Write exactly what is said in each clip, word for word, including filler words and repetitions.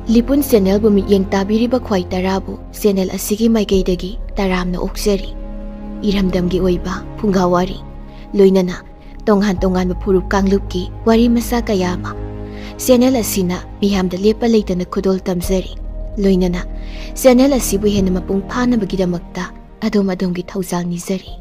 ꯂꯤꯄꯨꯟ ꯆꯦꯅꯦꯜꯕꯨ ꯃꯤꯠꯌꯦꯡ ꯇꯥꯕꯤꯔꯤꯕ ꯈ꯭ꯋꯥꯏ ꯇꯔꯥꯕꯨ ꯆꯦꯅꯦꯜ ꯑꯁꯤꯒꯤ ꯃꯥꯏꯀꯩꯗꯒꯤ ꯇꯔꯥꯝꯅ ꯑꯣꯛꯆꯔꯤ꯫ ꯏꯔꯝꯗꯝꯒꯤ ꯑꯣꯏꯕ ꯐꯨꯡꯒꯥ ꯋꯥꯔꯤ, ꯂꯣꯏꯅꯅ ꯇꯣꯉꯥꯟ ꯇꯣꯉꯥꯟꯕ ꯐꯨꯔꯨꯞ ꯀꯥꯡꯂꯨꯞꯀꯤ ꯋꯥꯔꯤ ꯃꯆꯥ ꯀꯌꯥ ꯑꯃ ꯆꯦꯅꯦꯜ ꯑꯁꯤꯅ ꯃꯤꯌꯥꯝꯗ ꯂꯦꯞꯄ ꯂꯩꯇꯅ ꯈꯨꯗꯣꯜ ꯇꯝꯖꯔꯤ꯫ ꯂꯣꯏꯅꯅ ꯆꯦꯅꯦꯜ ꯑꯁꯤꯕꯨ ꯍꯦꯟꯅ ꯃꯄꯨꯡ ꯐꯥꯅꯕꯒꯤꯗꯃꯛꯇ ꯑꯗꯣꯝ ꯑꯗꯣꯝꯒꯤ ꯊꯧꯖꯥꯜ ꯅꯤꯖꯔꯤ꯫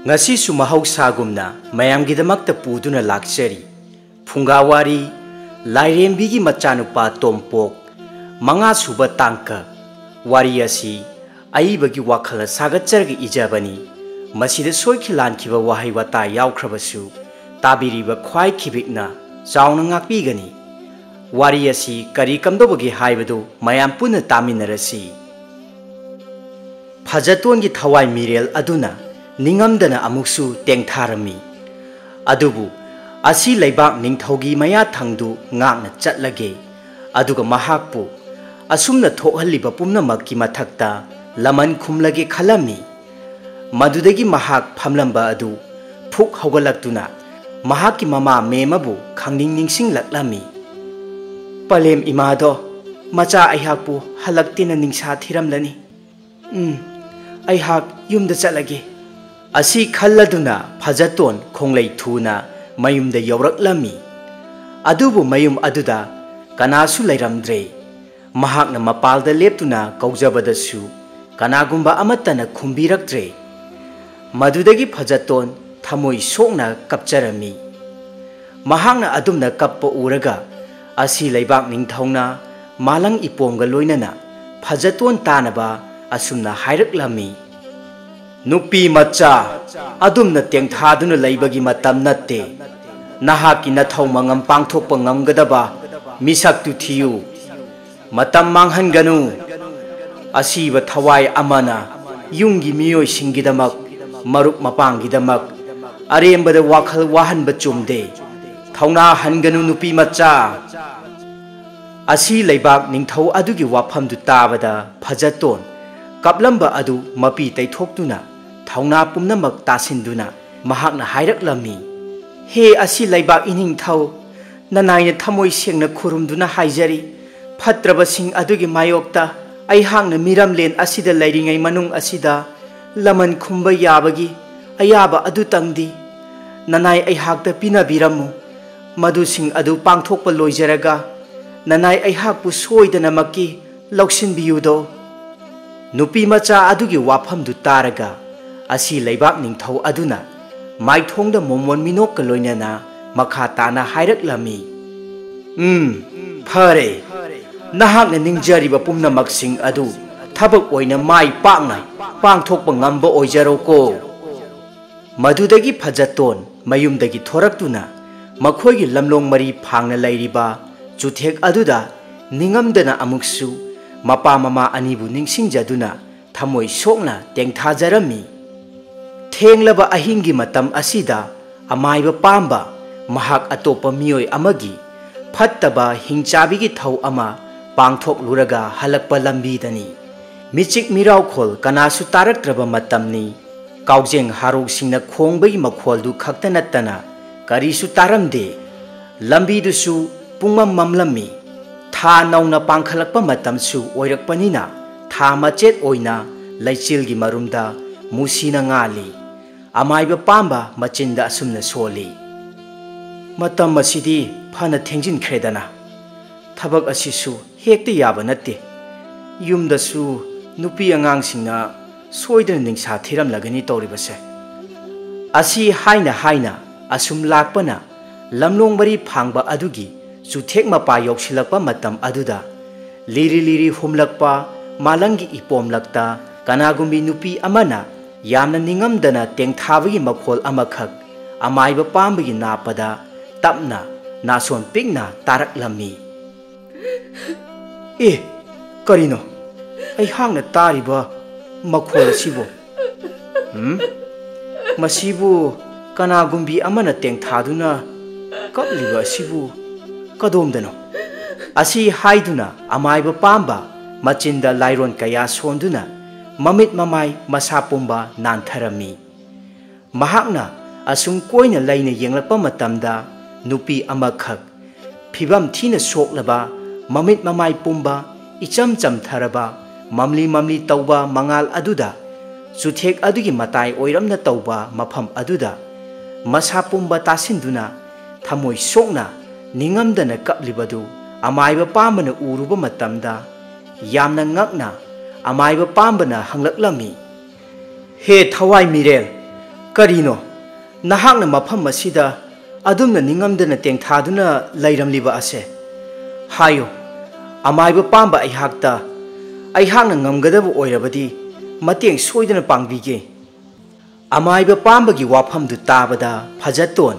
ꯉꯁꯤꯁꯨ ꯃꯍꯧꯁꯥꯒꯨꯝꯅ ꯃꯌꯥꯝꯒꯤꯗꯃꯛꯇ ꯄꯨꯗꯨꯅ ꯂꯥꯛꯆꯔꯤ꯫ ꯐꯨꯡꯒꯥ ꯋꯥꯔꯤ, ꯂꯥꯏꯔꯦꯝꯕꯤꯒꯤ ꯃꯆꯥꯅꯨꯄꯥ ꯇꯣꯝꯄꯣꯛ, ꯃꯉꯥ ꯁꯨꯕ ꯇꯥꯡꯀꯛ꯫ ꯋꯥꯔꯤ ꯑꯁꯤ ꯑꯏꯕꯒꯤ ꯋꯥꯈꯜ ꯁꯥꯒꯠꯆꯔꯒ ꯏꯖꯕꯅꯤ꯫ ꯃꯁꯤꯗ ꯁꯣꯏꯈꯤ ꯂꯥꯟꯈꯤꯕ ꯋꯥꯍꯩ ꯋꯥꯇꯥ ꯌꯥꯎꯈ꯭ꯔꯕꯁꯨ ꯇꯥꯕꯤꯔꯤꯕ ꯈ꯭ꯋꯥꯏ ꯈꯤꯕꯤꯛꯅ ꯆꯥꯎꯅ ꯉꯥꯛꯄꯤꯒꯅꯤ꯫ ꯋꯥꯔꯤ ꯑꯁꯤ ꯀꯔꯤ ꯀꯝꯗꯧꯕꯒꯦ ꯍꯥꯏꯕꯗꯨ ꯃꯌꯥꯝ ꯄꯨꯟꯅ ꯇꯥꯃꯤꯟꯅꯔꯁꯤ꯫ ꯐꯖꯇꯣꯟꯒꯤ ꯊꯋꯥꯏ ꯃꯤꯔꯦꯜ ꯑꯗꯨꯅ ꯅꯤꯡꯉꯝꯗꯅ ꯑꯃꯨꯛꯁꯨ ꯇꯦꯡꯊꯥꯔꯝꯃꯤ꯫ ꯑꯗꯨꯕꯨ ꯑꯁꯤ ꯂꯩꯕꯥꯛ ꯅꯤꯡꯊꯧꯒꯤ ꯃꯌꯥꯊꯪꯗꯨ ꯉꯥꯛꯅ ꯆꯠꯂꯒꯦ, ꯑꯗꯨꯒ ꯃꯍꯥꯛꯄꯨ ꯑꯁꯨꯝꯅ ꯊꯣꯛꯍꯜꯂꯤꯕ ꯄꯨꯝꯅꯃꯛꯀꯤ ꯃꯊꯛꯇ ꯂꯃꯟ ꯈꯨꯝꯂꯒꯦ ꯈꯜꯂꯝꯃꯤ꯫ ꯃꯗꯨꯗꯒꯤ ꯃꯍꯥꯛ ꯐꯝꯂꯝꯕ ꯑꯗꯨ ꯐꯨꯛ ꯍꯧꯒꯠꯂꯛꯇꯨꯅ ꯃꯍꯥꯛꯀꯤ ꯃꯃꯥ ꯃꯦꯝꯃꯕꯨ ꯈꯪꯅꯤꯡ ꯅꯤꯡꯁꯤꯡꯂꯛꯂꯝꯃꯤ꯫ "ꯄꯂꯦꯝ ꯏꯃꯥꯗꯣ, ꯃꯆꯥ ꯑꯩꯍꯥꯛꯄꯨ ꯍꯜꯂꯛꯇꯦꯅ ꯅꯤꯡꯁꯥ ꯊꯤꯔꯝꯂꯅꯤ꯫ ꯎꯝ, ꯑꯩꯍꯥꯛ ꯌꯨꯝꯗ ꯆꯠꯂꯒꯦ"꯫ ꯑꯁꯤ ꯈꯜꯂꯗꯨꯅ ꯐꯖꯇꯣꯟ ꯈꯣꯡꯂꯩ ꯊꯨꯅ ꯃꯌꯨꯝꯗ ꯌꯧꯔꯛꯂꯝꯃꯤ꯫ ꯑꯗꯨꯕꯨ ꯃꯌꯨꯝ ꯑꯗꯨꯗ ꯀꯅꯥꯁꯨ ꯂꯩꯔꯝꯗ꯭ꯔꯦ꯫ ꯃꯍꯥꯛꯅ ꯃꯄꯥꯜꯗ ꯂꯦꯞꯇꯨꯅ ꯀꯧꯖꯕꯗꯁꯨ ꯀꯅꯥꯒꯨꯝꯕ ꯑꯃꯠꯇꯅ ꯈꯨꯝꯕꯤꯔꯛꯇ꯭ꯔꯦ꯫ ꯃꯗꯨꯗꯒꯤ ꯐꯖꯇꯣꯟ ꯊꯃꯣꯏ ꯁꯣꯛꯅ ꯀꯞꯆꯔꯝꯃꯤ꯫ ꯃꯍꯥꯛꯅ ꯑꯗꯨꯝꯅ ꯀꯞꯄ ꯎꯔꯒ ꯑꯁꯤ ꯂꯩꯕꯥꯛ ꯅꯤꯡꯊꯧꯅ ꯃꯥꯂꯪ ꯏꯄꯣꯝꯒ ꯂꯣꯏꯅꯅ ꯐꯖꯇꯣꯟ ꯇꯥꯅꯕ ꯑꯁꯨꯝꯅ ꯍꯥꯏꯔꯛꯂꯝꯃꯤ: "ꯅꯨꯄꯤ ꯃꯆꯥ, ꯑꯗꯨꯝꯅ ꯇꯦꯡꯊꯥꯗꯨꯅ ꯂꯩꯕꯒꯤ ꯃꯇꯝ ꯅꯠꯇꯦ꯫ ꯅꯍꯥꯛꯀꯤ ꯅꯊꯧ ꯃꯉꯝ ꯄꯥꯡꯊꯣꯛꯄ ꯉꯝꯒꯗꯕ ꯃꯤꯁꯛꯇꯨ ꯊꯤꯌꯨ꯫ ꯃꯇꯝ ꯃꯥꯡꯍꯟꯒꯅꯨ꯫ ꯑꯁꯤꯕ ꯊꯋꯥꯏ ꯑꯃꯅ ꯌꯨꯝꯒꯤ ꯃꯤꯑꯣꯏꯁꯤꯡꯒꯤꯗꯃꯛ, ꯃꯔꯨꯞ ꯃꯄꯥꯡꯒꯤꯗꯃꯛ ꯑꯔꯦꯝꯕꯗ ꯋꯥꯈꯜ ꯋꯥꯍꯟꯕ ꯆꯨꯝꯗꯦ꯫ ꯊꯧꯅꯥ ꯍꯟꯒꯅꯨ, ꯅꯨꯄꯤ ꯃꯆꯥ"꯫ ꯑꯁꯤ ꯂꯩꯕꯥꯛ ꯅꯤꯡꯊꯧ ꯑꯗꯨꯒꯤ ꯋꯥꯐꯝꯗꯨ ꯇꯥꯕꯗ ꯐꯖꯇꯣꯟ ꯀꯞꯂꯝꯕ ꯑꯗꯨ ꯃꯄꯤ ꯇꯩꯊꯣꯛꯇꯨꯅ ꯊꯧꯅꯥ ꯄꯨꯝꯅꯃꯛ ꯇꯥꯁꯤꯟꯗꯨꯅ ꯃꯍꯥꯛꯅ ꯍꯥꯏꯔꯛꯂꯝꯃꯤ, "ꯍꯦ ꯑꯁꯤ ꯂꯩꯕꯥꯛ ꯏꯅꯤꯡꯊꯧ, ꯅꯅꯥꯏꯅ ꯊꯃꯣꯏ ꯁꯦꯡꯅ ꯈꯨꯔꯨꯝꯗꯨꯅ ꯍꯥꯏꯖꯔꯤ, ꯐꯠꯇ꯭ꯔꯕꯁꯤꯡ ꯑꯗꯨꯒꯤ ꯃꯥꯌꯣꯛꯇ ꯑꯩꯍꯥꯛꯅ ꯃꯤꯔꯝꯂꯦꯟ ꯑꯁꯤꯗ ꯂꯩꯔꯤꯉꯩ ꯃꯅꯨꯡ ꯑꯁꯤꯗ ꯂꯃꯟ ꯈꯨꯝꯕ ꯌꯥꯕꯒꯤ ꯑꯌꯥꯕ ꯑꯗꯨꯇꯪꯗꯤ ꯅꯅꯥꯏ ꯑꯩꯍꯥꯛꯇ ꯄꯤꯅꯕꯤꯔꯝꯃꯨ꯫ ꯃꯗꯨꯁꯤꯡ ꯑꯗꯨ ꯄꯥꯡꯊꯣꯛꯄ ꯂꯣꯏꯖꯔꯒ ꯅꯅꯥꯏ ꯑꯩꯍꯥꯛꯄꯨ ꯁꯣꯏꯗꯅꯃꯛꯀꯤ ꯂꯧꯁꯤꯟꯕꯤꯌꯨꯗꯣ꯫" ꯅꯨꯄꯤ ꯃꯆꯥ ꯑꯗꯨꯒꯤ ꯋꯥꯐꯝꯗꯨ ꯇꯥꯔꯒ ꯑꯁꯤ ꯂꯩꯕꯥꯛ ꯅꯤꯡꯊꯧ ꯑꯗꯨꯅ ꯃꯥꯏꯊꯣꯡꯗ ꯃꯣꯃꯣꯟ ꯃꯤꯅꯣꯛꯀ ꯂꯣꯏꯅꯅ ꯃꯈꯥ ꯇꯥꯅ ꯍꯥꯏꯔꯛꯂꯝꯃꯤ, "ꯎꯝ, ꯐꯔꯦ, ꯅꯍꯥꯛꯅ ꯅꯤꯡꯖꯔꯤꯕ ꯄꯨꯝꯅꯃꯛꯁꯤꯡ ꯑꯗꯨ ꯊꯕꯛ ꯑꯣꯏꯅ ꯃꯥꯏ ꯄꯥꯛꯅ ꯄꯥꯡꯊꯣꯛꯄ ꯉꯝꯕ ꯑꯣꯏꯖꯔꯣꯀꯣ꯫" ꯃꯗꯨꯗꯒꯤ ꯐꯖꯇꯣꯟ ꯃꯌꯨꯝꯗꯒꯤ ꯊꯣꯔꯛꯇꯨꯅ ꯃꯈꯣꯏꯒꯤ ꯂꯝꯂꯣꯡ ꯃꯔꯤ ꯐꯥꯡꯅ ꯂꯩꯔꯤꯕ ꯆꯨꯊꯦꯛ ꯑꯗꯨꯗ ꯅꯤꯡꯉꯝꯗꯅ ꯑꯃꯨꯛꯁꯨ ꯃꯄꯥ ꯃꯃꯥ ꯑꯅꯤꯕꯨ ꯅꯤꯡꯁꯤꯡꯖꯗꯨꯅ ꯊꯃꯣꯏ ꯁꯣꯛꯅ ꯇꯦꯡꯊꯥꯖꯔꯝꯃꯤ꯫ ꯊꯦꯡꯂꯕ ꯑꯍꯤꯡꯒꯤ ꯃꯇꯝ ꯑꯁꯤꯗ ꯑꯃꯥꯏꯕ ꯄꯥꯝꯕ ꯃꯍꯥꯛ ꯑꯇꯣꯞꯄ ꯃꯤꯑꯣꯏ ꯑꯃꯒꯤ ꯐꯠꯇꯕ ꯍꯤꯡꯆꯥꯕꯤꯒꯤ ꯊꯧ ꯑꯃ ꯄꯥꯡꯊꯣꯛꯂꯨꯔꯒ ꯍꯜꯂꯛꯄ ꯂꯝꯕꯤꯗꯅꯤ꯫ ꯃꯤꯆꯤꯛ ꯃꯤꯔꯥꯎꯈꯣꯜ ꯀꯅꯥꯁꯨ ꯇꯥꯔꯛꯇ꯭ꯔꯕ ꯃꯇꯝꯅꯤ꯫ ꯀꯥꯎꯖꯦꯡ ꯍꯥꯔꯣꯛꯁꯤꯡꯅ ꯈꯣꯡꯕꯒꯤ ꯃꯈꯣꯜꯗꯨ ꯈꯛꯇ ꯅꯠꯇꯅ ꯀꯔꯤꯁꯨ ꯇꯥꯔꯝꯗꯦ꯫ ꯂꯝꯕꯤꯗꯨꯁꯨ ꯄꯨꯡꯃꯝ ꯃꯝꯂꯝꯃꯤ꯫ ꯊꯥ ꯅꯧꯅ ꯄꯥꯡꯈꯠꯂꯛꯄ ꯃꯇꯝꯁꯨ ꯑꯣꯏꯔꯛꯄꯅꯤꯅ ꯊꯥ ꯃꯆꯦꯠ ꯑꯣꯏꯅ ꯂꯩꯆꯤꯜꯒꯤ ꯃꯔꯨꯝꯗ ꯃꯨꯁꯤꯅ ꯉꯥꯜꯂꯤ꯫ ꯑꯃꯥꯏꯕ ꯄꯥꯝꯕ ꯃꯆꯤꯟꯗ ꯑꯁꯨꯝꯅ ꯁꯣꯜꯂꯤ, "ꯃꯇꯝ ꯑꯁꯤꯗꯤ ꯐꯅ ꯊꯦꯡꯖꯤꯟꯈ꯭ꯔꯦꯗꯅ꯫ ꯊꯕꯛ ꯑꯁꯤꯁꯨ ꯍꯦꯛꯇ ꯌꯥꯕ ꯅꯠꯇꯦ꯫ ꯌꯨꯝꯗꯁꯨ ꯅꯨꯄꯤ ꯑꯉꯥꯡꯁꯤꯡꯅ ꯁꯣꯏꯗꯅ ꯅꯤꯡꯁꯥ ꯊꯤꯔꯝꯂꯒꯅꯤ ꯇꯧꯔꯤꯕꯁꯦ꯫" ꯑꯁꯤ ꯍꯥꯏꯅ ꯍꯥꯏꯅ ꯑꯁꯨꯝ ꯂꯥꯛꯄꯅ ꯂꯝꯂꯣꯡ ꯃꯔꯤ ꯐꯥꯡꯕ ꯑꯗꯨꯒꯤ ꯆꯨꯊꯦꯛ ꯃꯄꯥ ꯌꯧꯁꯤꯜꯂꯛꯄ ꯃꯇꯝ ꯑꯗꯨꯗ ꯂꯤꯔꯤ ꯂꯤꯔꯤ ꯍꯨꯝꯂꯛꯄ ꯃꯥꯂꯪꯒꯤ ꯏꯄꯣꯝꯂꯛꯇ ꯀꯅꯥꯒꯨꯝꯕꯤ ꯅꯨꯄꯤ ꯑꯃꯅ ꯌꯥꯝꯅ ꯅꯤꯡꯉꯝꯗꯅ ꯇꯦꯡꯊꯥꯕꯒꯤ ꯃꯈꯣꯜ ꯑꯃꯈꯛ ꯑꯃꯥꯏꯕ ꯄꯥꯝꯕꯒꯤ ꯅꯥꯄꯗ ꯇꯞꯅ ꯅꯥꯁꯣꯟ ꯄꯤꯛꯅ ꯇꯥꯔꯛꯂꯝꯃꯤ꯫ "ꯑꯦ, ꯀꯔꯤꯅꯣ ꯑꯩꯍꯥꯛꯅ ꯇꯥꯔꯤꯕ ꯃꯈꯣꯜ ꯑꯁꯤꯕꯨ? ꯎꯝ? ꯃꯁꯤꯕꯨ ꯀꯅꯥꯒꯨꯝꯕꯤ ꯑꯃꯅ ꯇꯦꯡꯊꯥꯗꯨꯅ ꯀꯞꯂꯤꯕ ꯑꯁꯤꯕꯨ ꯀꯗꯣꯝꯗꯅꯣ?" ꯑꯁꯤ ꯍꯥꯏꯗꯨꯅ ꯑꯃꯥꯏꯕ ꯄꯥꯝꯕ ꯃꯆꯤꯟꯗ ꯂꯥꯏꯔꯣꯟ ꯀꯌꯥ ꯁꯣꯟꯗꯨꯅ ꯃꯃꯤꯠ ꯃꯃꯥꯏ ꯃꯁꯥ ꯄꯨꯝꯕ ꯅꯥꯟꯊꯔꯝꯃꯤ꯫ ꯃꯍꯥꯛꯅ ꯑꯁꯨꯝ ꯀꯣꯏꯅ ꯂꯩꯅ ꯌꯦꯡꯂꯛꯄ ꯃꯇꯝꯗ, ꯅꯨꯄꯤ ꯑꯃꯈꯛ, ꯐꯤꯕꯝ ꯊꯤꯅ ꯁꯣꯛꯂꯕ, ꯃꯃꯤꯠ ꯃꯃꯥꯏ ꯄꯨꯝꯕ, ꯏꯆꯝ ꯆꯝꯊꯔꯕ, ꯃꯝꯂꯤ ꯃꯝꯂꯤ ꯇꯧꯕ ꯃꯉꯥꯜ ꯑꯗꯨꯗ, ꯆꯨꯊꯦꯛ ꯑꯗꯨꯒꯤ ꯃꯇꯥꯏ ꯑꯣꯏꯔꯝꯅ ꯇꯧꯕ ꯃꯐꯝ ꯑꯗꯨꯗ ꯃꯁꯥ ꯄꯨꯝꯕ ꯇꯥꯁꯤꯟꯗꯨꯅ, ꯊꯃꯣꯏ ꯁꯣꯛꯅ, ꯅꯤꯡꯉꯝꯗꯅ ꯀꯞꯂꯤꯕꯗꯨ ꯑꯃꯥꯏꯕ ꯄꯥꯝꯕꯅ ꯎꯔꯨꯕ ꯃꯇꯝꯗ, ꯌꯥꯝꯅ ꯉꯛꯅ ꯑꯃꯥꯏꯕ ꯄꯥꯝꯕꯅ ꯍꯪꯂꯛꯂꯝꯃꯤ, "ꯍꯦ ꯊꯋꯥꯏ ꯃꯤꯔꯦꯜ, ꯀꯔꯤꯅꯣ ꯅꯍꯥꯛꯅ ꯃꯐꯝ ꯑꯁꯤꯗ ꯑꯗꯨꯝꯅ ꯅꯤꯡꯉꯝꯗꯅ ꯇꯦꯡꯊꯥꯗꯨꯅ ꯂꯩꯔꯝꯂꯤꯕ ꯑꯁꯦ? ꯍꯥꯏꯌꯨ, ꯑꯃꯥꯏꯕ ꯄꯥꯝꯕ ꯑꯩꯍꯥꯛꯇ ꯑꯩꯍꯥꯛꯅ ꯉꯝꯒꯗꯕ ꯑꯣꯏꯔꯕꯗꯤ ꯃꯇꯦꯡ ꯁꯣꯏꯗꯅ ꯄꯥꯡꯕꯤꯒꯦ"꯫ ꯑꯃꯥꯏꯕ ꯄꯥꯝꯕꯒꯤ ꯋꯥꯐꯝꯗꯨ ꯇꯥꯕꯗ ꯐꯖꯇꯣꯟ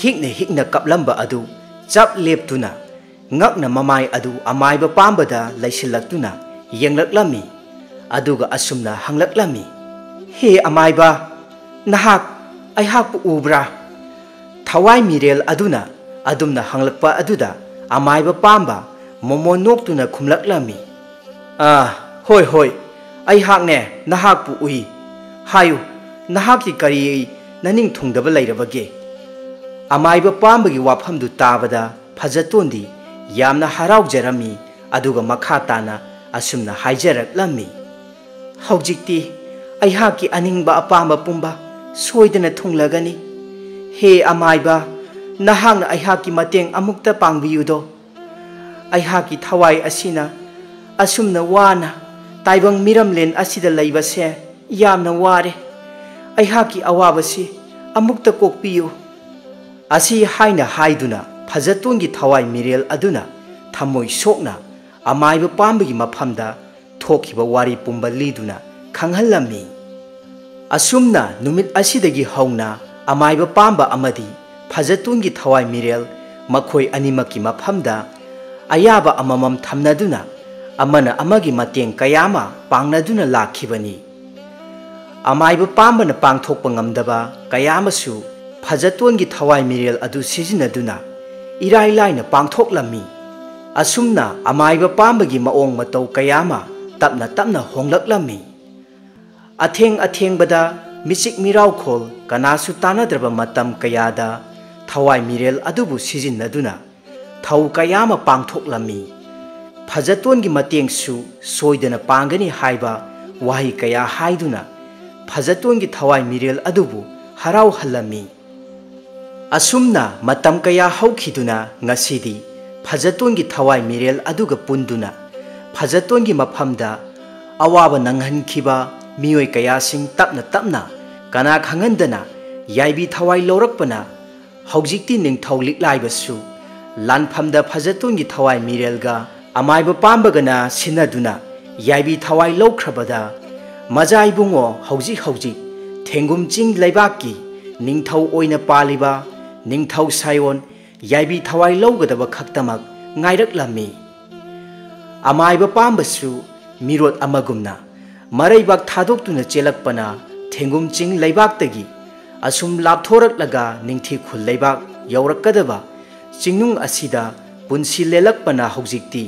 ꯍꯤꯛꯅ ꯍꯤꯛꯅ ꯀꯞꯂꯝꯕ ꯑꯗꯨ ꯆꯞ ꯂꯦꯞꯇꯨꯅ, ꯉꯛꯅ ꯃꯃꯥꯏ ꯑꯗꯨ ꯑꯃꯥꯏꯕ ꯄꯥꯝꯕꯗ ꯂꯩꯁꯤꯜꯂꯛꯇꯨꯅ ꯌꯦꯡꯂꯛꯂꯝꯃꯤ꯫ ꯑꯗꯨꯒ ꯑꯁꯨꯝꯅ ꯍꯪꯂꯛꯂꯝꯃꯤ, "ꯍꯦ ꯑꯃꯥꯏꯕ, ꯅꯍꯥꯛ ꯑꯩꯍꯥꯛꯄꯨ ꯎꯕ꯭ꯔꯥ?" ꯊꯋꯥꯏ ꯃꯤꯔꯦꯜ ꯑꯗꯨꯅ ꯑꯗꯨꯝꯅ ꯍꯪꯂꯛꯄ ꯑꯗꯨꯗ ꯑꯃꯥꯏꯕ ꯄꯥꯝꯕ ꯃꯣꯃꯣꯟ ꯅꯣꯛꯇꯨꯅ ꯈꯨꯝꯂꯛꯂꯝꯃꯤ, "ꯑꯥ, ꯍꯣꯏ, ꯍꯣꯏ, ꯑꯩꯍꯥꯛꯅꯦ ꯅꯍꯥꯛꯄꯨ ꯎꯏ꯫ ꯍꯥꯏꯌꯨ, ꯅꯍꯥꯛꯀꯤ ꯀꯔꯤ ꯅꯅꯤꯡ ꯊꯨꯡꯗꯕ ꯂꯩꯔꯕꯒꯦ?" ꯑꯃꯥꯏꯕ ꯄꯥꯝꯕꯒꯤ ꯋꯥꯐꯝꯗꯨ ꯇꯥꯕꯗ ꯐꯖꯇꯣꯟꯗꯤ ꯌꯥꯝꯅ ꯍꯔꯥꯎꯖꯔꯝꯃꯤ꯫ ꯑꯗꯨꯒ ꯃꯈꯥ ꯇꯥꯅ ꯑꯁꯨꯝꯅ ꯍꯥꯏꯖꯔꯛꯂꯝꯃꯤ, "ꯍꯧꯖꯤꯛꯇꯤ ꯑꯩꯍꯥꯛꯀꯤ ꯑꯅꯤꯡꯕ ꯑꯄꯥꯝꯕ ꯄꯨꯝꯕ ꯁꯣꯏꯗꯅ ꯊꯨꯡꯂꯒꯅꯤ꯫ ꯍꯦ ꯑꯃꯥꯏꯕ, ꯅꯍꯥꯛꯅ ꯑꯩꯍꯥꯛꯀꯤ ꯃꯇꯦꯡ ꯑꯃꯨꯛꯇ ꯄꯥꯡꯕꯤꯌꯨꯗꯣ꯫ ꯑꯩꯍꯥꯛꯀꯤ ꯊꯋꯥꯏ ꯑꯁꯤꯅ ꯑꯁꯨꯝꯅ ꯋꯥꯅ ꯇꯥꯏꯕꯪ ꯃꯤꯔꯝꯂꯦꯟ ꯑꯁꯤꯗ ꯂꯩꯕꯁꯦ ꯌꯥꯝꯅ ꯋꯥꯔꯦ꯫ ꯑꯩꯍꯥꯛꯀꯤ ꯑꯋꯥꯕꯁꯤ ꯑꯃꯨꯛꯇ ꯀꯣꯛꯄꯤꯌꯨ"꯫ ꯑꯁꯤ ꯍꯥꯏꯅ ꯍꯥꯏꯗꯨꯅ ꯐꯖꯇꯣꯟꯒꯤ ꯊꯋꯥꯏ ꯃꯤꯔꯦꯜ ꯑꯗꯨꯅ ꯊꯃꯣꯏ ꯁꯣꯛꯅ ꯑꯃꯥꯏꯕ ꯄꯥꯝꯕꯒꯤ ꯃꯐꯝꯗ ꯊꯣꯛꯈꯤꯕ ꯋꯥꯔꯤ ꯄꯨꯝꯕ ꯂꯤꯗꯨꯅ ꯈꯪꯍꯜꯂꯝꯃꯤ꯫ ꯑꯁꯨꯝꯅ ꯅꯨꯃꯤꯠ ꯑꯁꯤꯗꯒꯤ ꯍꯧꯅ ꯑꯃꯥꯏꯕ ꯄꯥꯝꯕ ꯑꯃꯗꯤ ꯐꯖꯇꯣꯟꯒꯤ ꯊꯋꯥꯏ ꯃꯤꯔꯦꯜ ꯃꯈꯣꯏ ꯑꯅꯤꯃꯛꯀꯤ ꯃꯐꯝꯗ ꯑꯌꯥꯕ ꯑꯃꯃꯝ ꯊꯝꯅꯗꯨꯅ ꯑꯃꯅ ꯑꯃꯒꯤ ꯃꯇꯦꯡ ꯀꯌꯥ ꯑꯃ ꯄꯥꯡꯅꯗꯨꯅ ꯂꯥꯛꯈꯤꯕꯅꯤ꯫ ꯑꯃꯥꯏꯕ ꯄꯥꯝꯕꯅ ꯄꯥꯡꯊꯣꯛꯄ ꯉꯝꯗꯕ ꯀꯌꯥ ꯑꯃꯁꯨ ꯐꯖꯇꯣꯟꯒꯤ ꯊꯋꯥꯏ ꯃꯤꯔꯦꯜ ꯑꯗꯨ ꯁꯤꯖꯤꯟꯅꯗꯨꯅ ꯏꯔꯥꯏ ꯂꯥꯏꯅ ꯄꯥꯡꯊꯣꯛꯂꯝꯃꯤ꯫ ꯑꯁꯨꯝꯅ ꯑꯃꯥꯏꯕ ꯄꯥꯝꯕꯒꯤ ꯃꯑꯣꯡ ꯃꯇꯧ ꯀꯌꯥ ꯑꯃ ꯇꯞꯅ ꯇꯞꯅ ꯍꯣꯡꯂꯛꯂꯝꯃꯤ꯫ ꯑꯊꯦꯡ ꯑꯊꯦꯡꯕꯗ ꯃꯤꯆꯤꯛ ꯃꯤꯔꯥꯎꯈꯣꯜ ꯀꯅꯥꯁꯨ ꯇꯥꯟꯅꯗ꯭ꯔꯕ ꯃꯇꯝ ꯀꯌꯥꯗ ꯊꯋꯥꯏ ꯃꯤꯔꯦꯜ ꯑꯗꯨꯕꯨ ꯁꯤꯖꯤꯟꯅꯗꯨꯅ ꯊꯧ ꯀꯌꯥ ꯑꯃ ꯄꯥꯡꯊꯣꯛꯂꯝꯃꯤ꯫ ꯐꯖꯇꯣꯟꯒꯤ ꯃꯇꯦꯡꯁꯨ ꯁꯣꯏꯗꯅ ꯄꯥꯡꯒꯅꯤ ꯍꯥꯏꯕ ꯋꯥꯍꯩ ꯀꯌꯥ ꯍꯥꯏꯗꯨꯅ ꯐꯖꯇꯣꯟꯒꯤ ꯊꯋꯥꯏ ꯃꯤꯔꯦꯜ ꯑꯗꯨꯕꯨ ꯍꯔꯥꯎꯍꯜꯂꯝꯃꯤ꯫ ꯑꯁꯨꯝꯅ ꯃꯇꯝ ꯀꯌꯥ ꯍꯧꯈꯤꯗꯨꯅ ꯉꯁꯤꯗꯤ ꯐꯖꯇꯣꯟꯒꯤ ꯊꯋꯥꯏ ꯃꯤꯔꯦꯜ ꯑꯗꯨꯒ ꯄꯨꯟꯗꯨꯅ ꯐꯖꯇꯣꯟꯒꯤ ꯃꯐꯝꯗ ꯑꯋꯥꯕ ꯅꯪꯍꯟꯈꯤꯕ ꯃꯤꯑꯣꯏ ꯀꯌꯥꯁꯤꯡ ꯇꯞꯅ ꯇꯞꯅ ꯀꯅꯥ ꯈꯪꯍꯟꯗꯅ ꯌꯥꯏꯕꯤ ꯊꯋꯥꯏ ꯂꯧꯔꯛꯄꯅ ꯍꯧꯖꯤꯛꯇꯤ ꯅꯤꯡꯊꯧ ꯂꯤꯛꯂꯥꯏꯕꯁꯨ ꯂꯥꯟꯐꯝꯗ ꯐꯖꯇꯣꯟꯒꯤ ꯊꯋꯥꯏ ꯃꯤꯔꯦꯜꯒ ꯑꯃꯥꯏꯕ ꯄꯥꯝꯕꯒꯅ ꯁꯤꯟꯅꯗꯨꯅ ꯌꯥꯏꯕꯤ ꯊꯋꯥꯏ ꯂꯧꯈ꯭ꯔꯕꯗ ꯃꯖꯥ ꯏꯕꯨꯡꯉꯣ ꯍꯧꯖꯤꯛ ꯍꯧꯖꯤꯛ ꯊꯦꯡꯒꯨꯝ ꯆꯤꯡ ꯂꯩꯕꯥꯛꯀꯤ ꯅꯤꯡꯊꯧ ꯑꯣꯏꯅ ꯄꯥꯜꯂꯤꯕ ꯅꯤꯡꯊꯧ ꯁꯥꯏꯑꯣꯟ ꯌꯥꯏꯕꯤ ꯊꯋꯥꯏ ꯂꯧꯒꯗꯕ ꯈꯛꯇꯃꯛ ꯉꯥꯏꯔꯛꯂꯝꯃꯤ꯫ ꯑꯃꯥꯏꯕ ꯄꯥꯝꯕꯁꯨ ꯃꯤꯔꯣꯠ ꯑꯃꯒꯨꯝꯅ ꯃꯔꯩꯕꯥꯛ ꯊꯥꯗꯣꯛꯇꯨꯅ ꯆꯦꯜꯂꯛꯄꯅ ꯊꯦꯡꯒꯨꯝ ꯆꯤꯡ ꯂꯩꯕꯥꯛꯇꯒꯤ ꯑꯁꯨꯝ ꯂꯥꯞꯊꯣꯔꯛꯂꯒ ꯅꯤꯡꯊꯤ ꯈꯨꯜ ꯂꯩꯕꯥꯛ ꯌꯧꯔꯛꯀꯗꯕ ꯆꯤꯡꯅꯨꯡ ꯑꯁꯤꯗ ꯄꯨꯟꯁꯤ ꯂꯦꯜꯂꯛꯄꯅ ꯍꯧꯖꯤꯛꯇꯤ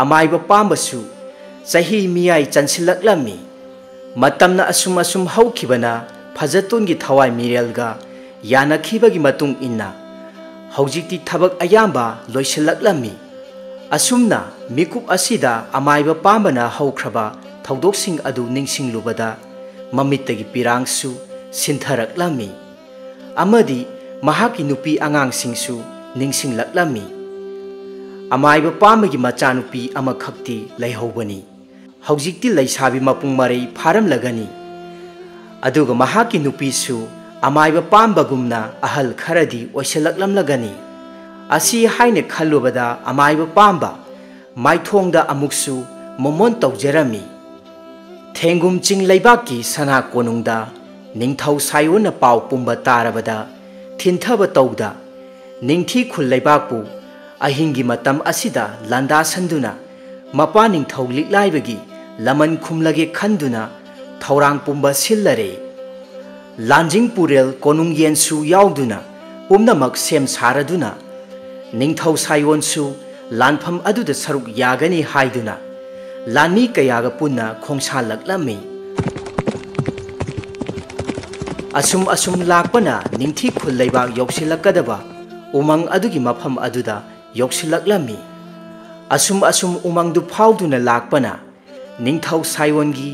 ꯑꯃꯥꯏꯕ ꯄꯥꯝꯕꯁꯨ ꯆꯍꯤ ꯃꯤꯌꯥꯏ ꯆꯟꯁꯤꯜꯂꯛꯂꯝꯃꯤ꯫ ꯃꯇꯝꯅ ꯑꯁꯨꯝ ꯑꯁꯨꯝ ꯍꯧꯈꯤꯕꯅ ꯐꯖꯇꯣꯟꯒꯤ ꯊꯋꯥꯏ ꯃꯤꯔꯦꯜꯒ ꯌꯥꯅꯈꯤꯕꯒꯤ ꯃꯇꯨꯡ ꯏꯟꯅ ꯍꯧꯖꯤꯛꯇꯤ ꯊꯕꯛ ꯑꯌꯥꯝꯕ ꯂꯣꯏꯁꯤꯜꯂꯛꯂꯝꯃꯤ꯫ ꯑꯁꯨꯝꯅ ꯃꯤꯀꯨꯞ ꯑꯁꯤꯗ ꯑꯃꯥꯏꯕ ꯄꯥꯝꯕꯅ ꯍꯧꯈ꯭ꯔꯕ ꯊꯧꯗꯣꯛꯁꯤꯡ ꯑꯗꯨ ꯅꯤꯡꯁꯤꯡꯂꯨꯕꯗ ꯃꯃꯤꯠꯇꯒꯤ ꯄꯤꯔꯥꯡꯁꯨ ꯁꯤꯟꯊꯔꯛꯂꯝꯃꯤ ꯑꯃꯗꯤ ꯃꯍꯥꯛꯀꯤ ꯅꯨꯄꯤ ꯑꯉꯥꯡꯁꯤꯡꯁꯨ ꯅꯤꯡꯁꯤꯡꯂꯛꯂꯝꯃꯤ꯫ ꯑꯃꯥꯏꯕ ꯄꯥꯝꯕꯒꯤ ꯃꯆꯥꯅꯨꯄꯤ ꯑꯃꯈꯛꯇꯤ ꯂꯩꯍꯧꯕꯅꯤ꯫ ꯍꯧꯖꯤꯛꯇꯤ ꯂꯩꯁꯥꯕꯤ ꯃꯄꯨꯡ ꯃꯔꯩ ꯐꯥꯔꯝꯂꯒꯅꯤ꯫ ꯑꯗꯨꯒ ꯃꯍꯥꯛꯀꯤ ꯅꯨꯄꯤꯁꯨ ꯑꯃꯥꯏꯕ ꯄꯥꯝꯕꯒꯨꯝꯅ ꯑꯍꯜ ꯈꯔꯗꯤ ꯑꯣꯏꯁꯤꯜꯂꯛꯂꯝꯂꯒꯅꯤ꯫ ꯑꯁꯤ ꯍꯥꯏꯅ ꯈꯜꯂꯨꯕꯗ ꯑꯃꯥꯏꯕ ꯄꯥꯝꯕ ꯃꯥꯏꯊꯣꯡꯗ ꯑꯃꯨꯛꯁꯨ ꯃꯣꯃꯣꯟ ꯇꯧꯖꯔꯝꯃꯤ꯫ ꯊꯦꯡꯒꯨꯝ ꯆꯤꯡ ꯂꯩꯕꯥꯛꯀꯤ ꯁꯅꯥ ꯀꯣꯅꯨꯡꯗ ꯅꯤꯡꯊꯧ ꯁꯥꯏꯑꯣꯟꯅ ꯄꯥꯎ ꯄꯨꯝꯕ ꯇꯥꯔꯕꯗ ꯊꯤꯟꯊꯕ ꯇꯧꯗ ꯅꯤꯡꯊꯤ ꯈꯨꯜ ꯂꯩꯕꯥꯛꯄꯨ ꯑꯍꯤꯡꯒꯤ ꯃꯇꯝ ꯑꯁꯤꯗ ꯂꯥꯟꯗꯥꯁꯟꯗꯨꯅ ꯃꯄꯥ ꯅꯤꯡꯊꯧ ꯂꯤꯛꯂꯥꯏꯕꯒꯤ ꯂꯃꯟ ꯈꯨꯝꯂꯒꯦ ꯈꯟꯗꯨꯅ ꯊꯧꯔꯥꯡ ꯄꯨꯝꯕ ꯁꯤꯜꯂꯔꯦ꯫ ꯂꯥꯟꯖꯤꯡ ꯄꯨꯔꯦꯜ ꯀꯣꯅꯨꯡ ꯌꯦꯟꯁꯨ ꯌꯥꯎꯗꯨꯅ ꯄꯨꯝꯅꯃꯛ ꯁꯦꯝ ꯁꯥꯔꯗꯨꯅ ꯅꯤꯡꯊꯧ ꯁꯥꯏꯑꯣꯟꯁꯨ ꯂꯥꯟꯐꯝ ꯑꯗꯨꯗ ꯁꯔꯨꯛ ꯌꯥꯒꯅꯤ ꯍꯥꯏꯗꯨꯅ ꯂꯥꯟꯃꯤ ꯀꯌꯥꯒ ꯄꯨꯟꯅ ꯈꯣꯡꯁꯥꯜꯂꯛꯂꯝꯃꯤ꯫ ꯑꯁꯨꯝ ꯑꯁꯨꯝ ꯂꯥꯛꯄꯅ ꯅꯤꯡꯊꯤ ꯈꯨꯜ ꯂꯩꯕꯥꯛ ꯌꯧꯁꯤꯜꯂꯛꯀꯗꯕ ꯎꯃꯪ ꯑꯗꯨꯒꯤ ꯃꯐꯝ ꯑꯗꯨꯗ ꯌꯧꯁꯤꯜꯂꯛꯂꯝꯃꯤ꯫ ꯑꯁꯨꯝ ꯑꯁꯨꯝ ꯎꯃꯪꯗꯨ ꯐꯥꯎꯗꯨꯅ ꯂꯥꯛꯄꯅ ꯅꯤꯡꯊꯧ ꯁꯥꯏꯑꯣꯟꯒꯤ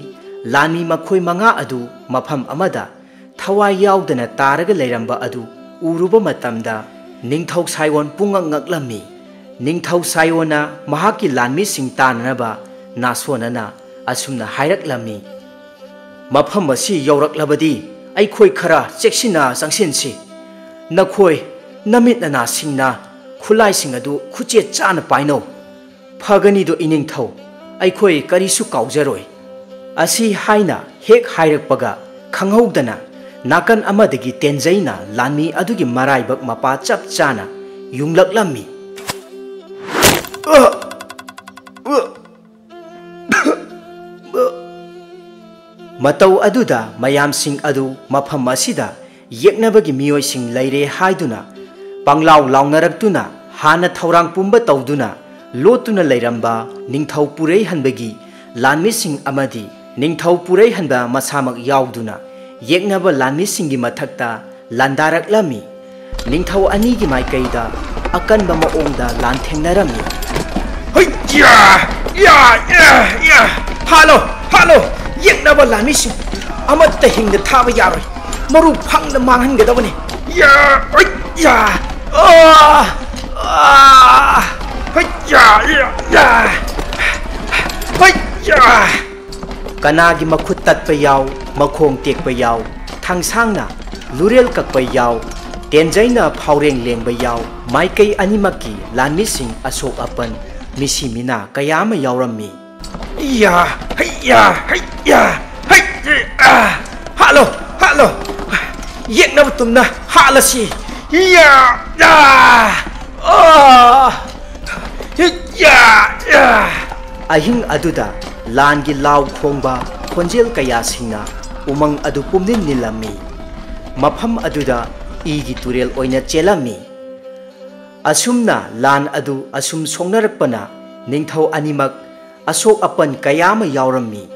ꯂꯥꯟꯃꯤ ꯃꯈꯣꯏ ꯃꯉꯥ ꯑꯗꯨ ꯃꯐꯝ ꯑꯃꯗ ꯊꯋꯥꯏ ꯌꯥꯎꯗꯅ ꯇꯥꯔꯒ ꯂꯩꯔꯝꯕ ꯑꯗꯨ ꯎꯔꯨꯕ ꯃꯇꯝꯗ ꯅꯤꯡꯊꯧ ꯁꯥꯏꯑꯣꯟ ꯄꯨꯡꯉꯛ ꯉꯛꯂꯝꯃꯤ꯫ ꯅꯤꯡꯊꯧ ꯁꯥꯏꯑꯣꯟꯅ ꯃꯍꯥꯛꯀꯤ ꯂꯥꯟꯃꯤꯁꯤꯡ ꯇꯥꯅꯅꯕ ꯅꯥꯁꯣꯟꯅꯅ ꯑꯁꯨꯝꯅ ꯍꯥꯏꯔꯛꯂꯝꯃꯤ, "ꯃꯐꯝ ꯑꯁꯤ ꯌꯧꯔꯛꯂꯕꯗꯤ ꯑꯩꯈꯣꯏ ꯈꯔ ꯆꯦꯛꯁꯤꯟꯅ ꯆꯪꯁꯤꯟꯁꯤ꯫ ꯅꯈꯣꯏ ꯅꯃꯤꯠ ꯅꯅꯥꯁꯤꯡꯅ ꯈꯨꯠꯂꯥꯏꯁꯤꯡ ꯑꯗꯨ ꯈꯨꯠꯆꯦꯠ ꯆꯥꯅ ꯄꯥꯏꯅꯧ꯫ ꯐꯒꯅꯤꯗꯣ ꯏꯅꯤꯡꯊꯧ, ꯑꯩꯈꯣꯏ ꯀꯔꯤꯁꯨ ꯀꯥꯎꯖꯔꯣꯏ"꯫ ꯑꯁꯤ ꯍꯥꯏꯅ ꯍꯦꯛ ꯍꯥꯏꯔꯛꯄꯒ ꯈꯪꯍꯧꯗꯅ ꯅꯥꯀꯟ ꯑꯃꯗꯒꯤ ꯇꯦꯟꯖꯩꯅ ꯂꯥꯟꯃꯤ ꯑꯗꯨꯒꯤ ꯃꯔꯥꯏꯕꯛ ꯃꯄꯥ ꯆꯞ ꯆꯥꯅ ꯌꯨꯡꯂꯛꯂꯝꯃꯤ꯫ ꯃꯇꯧ ꯑꯗꯨꯗ ꯃꯌꯥꯝꯁꯤꯡ ꯑꯗꯨ ꯃꯐꯝ ꯑꯁꯤꯗ ꯌꯦꯛꯅꯕꯒꯤ ꯃꯤꯑꯣꯏꯁꯤꯡ ꯂꯩꯔꯦ ꯍꯥꯏꯗꯨꯅ ꯄꯪꯂꯥꯎ ꯂꯥꯎꯅꯔꯛꯇꯨꯅ ꯍꯥꯟꯅ ꯊꯧꯔꯥꯡ ꯄꯨꯝꯕ ꯇꯧꯗꯨꯅ ꯂꯣꯠꯇꯨꯅ ꯂꯩꯔꯝꯕ ꯅꯤꯡꯊꯧ ꯄꯨꯔꯩꯍꯟꯕꯒꯤ ꯂꯥꯟꯃꯤꯁꯤꯡ ꯑꯃꯗꯤ ꯅꯤꯡꯊꯧ ꯄꯨꯔꯩꯍꯟꯕ ꯃꯁꯥꯃꯛ ꯌꯥꯎꯗꯨꯅ ꯌꯦꯛꯅꯕ ꯂꯥꯟꯃꯤꯁꯤꯡꯒꯤ ꯃꯊꯛꯇ ꯂꯥꯟꯗꯥꯔꯛꯂꯝꯃꯤ꯫ ꯅꯤꯡꯊꯧ ꯑꯅꯤꯒꯤ ꯃꯥꯏꯀꯩꯗ ꯑꯀꯟꯕ ꯃꯑꯣꯡꯗ ꯂꯥꯟꯊꯦꯡꯅꯔꯝꯃꯤ꯫ ꯍꯩꯌꯥ! ꯌꯥ! ꯌꯥ! ꯌꯥ! ꯍꯥꯠꯂꯣ! ꯍꯥꯠꯂꯣ! ꯌꯦꯛꯅꯕ ꯂꯥꯟꯃꯤꯁꯤꯡ ꯑꯃꯠꯇ ꯍꯤꯡꯅ ꯊꯥꯕ ꯌꯥꯔꯣꯏ꯫ ꯃꯔꯨ ꯐꯪꯅ ꯃꯥꯡꯍꯟꯒꯗꯕꯅꯤ꯫ ꯌꯥ! ꯍꯩ! ꯌꯥ! ꯑꯥ! ꯑꯥ! ꯍꯩ! ꯌꯥ! ꯌꯥ! ꯌꯥ! ꯍꯩ! ꯌꯥ! ꯀꯅꯥꯒꯤ ꯃꯈꯨꯠ ꯇꯠꯄ ꯌꯥꯎ, ꯃꯈꯣꯡ ꯇꯦꯛꯄ ꯌꯥꯎ, ꯊꯥꯡꯁꯥꯡꯅ ꯂꯨꯔꯦꯜ ꯀꯛꯄ ꯌꯥꯎ, ꯇꯦꯟꯖꯩꯅ ꯐꯥꯎꯔꯦꯡ ꯂꯦꯡꯕ ꯌꯥꯎ, ꯃꯥꯏꯀꯩ ꯑꯅꯤꯃꯛꯀꯤ ꯂꯥꯟꯃꯤꯁꯤꯡ ꯑꯁꯣꯛ ꯑꯄꯟ, ꯃꯤꯁꯤ ꯃꯤꯅꯥ ꯀꯌꯥ ꯑꯃ ꯌꯥꯎꯔꯝꯃꯤ꯫ ꯏꯌꯥ! ꯍꯩꯌꯥ! ꯍꯩꯌꯥ! ꯍꯩ! ꯑꯥ! ꯍꯥꯠꯂꯣ! ꯍꯥꯠꯂꯣ! ꯌꯦꯛꯅꯕ ꯇꯨꯝꯅ ꯍꯥꯠꯂꯁꯤ! ꯏꯌꯥ! ꯑꯥ! ꯑꯥ! ꯍꯤꯌꯥ! ꯌꯥ! ꯑꯍꯤꯡ ꯑꯗꯨꯗ ꯂꯥꯟꯒꯤ ꯂꯥꯎ ꯈꯣꯡꯕ ꯈꯣꯟꯖꯦꯜ ꯀꯌꯥꯁꯤꯡꯅ ꯎꯃꯪ ꯑꯗꯨ ꯄꯨꯝꯅꯤꯜ ꯅꯤꯜꯂꯝꯃꯤ꯫ ꯃꯐꯝ ꯑꯗꯨꯗ ꯏꯒꯤ ꯇꯨꯔꯦꯜ ꯑꯣꯏꯅ ꯆꯦꯜꯂꯝꯃꯤ꯫ ꯑꯁꯨꯝꯅ ꯂꯥꯟ ꯑꯗꯨ ꯑꯁꯨꯝ ꯁꯣꯛꯅꯔꯛꯄꯅ ꯅꯤꯡꯊꯧ ꯑꯅꯤꯃꯛ ꯑꯁꯣꯛ ꯑꯄꯟ ꯀꯌꯥ ꯑꯃ ꯌꯥꯎꯔꯝꯃꯤ꯫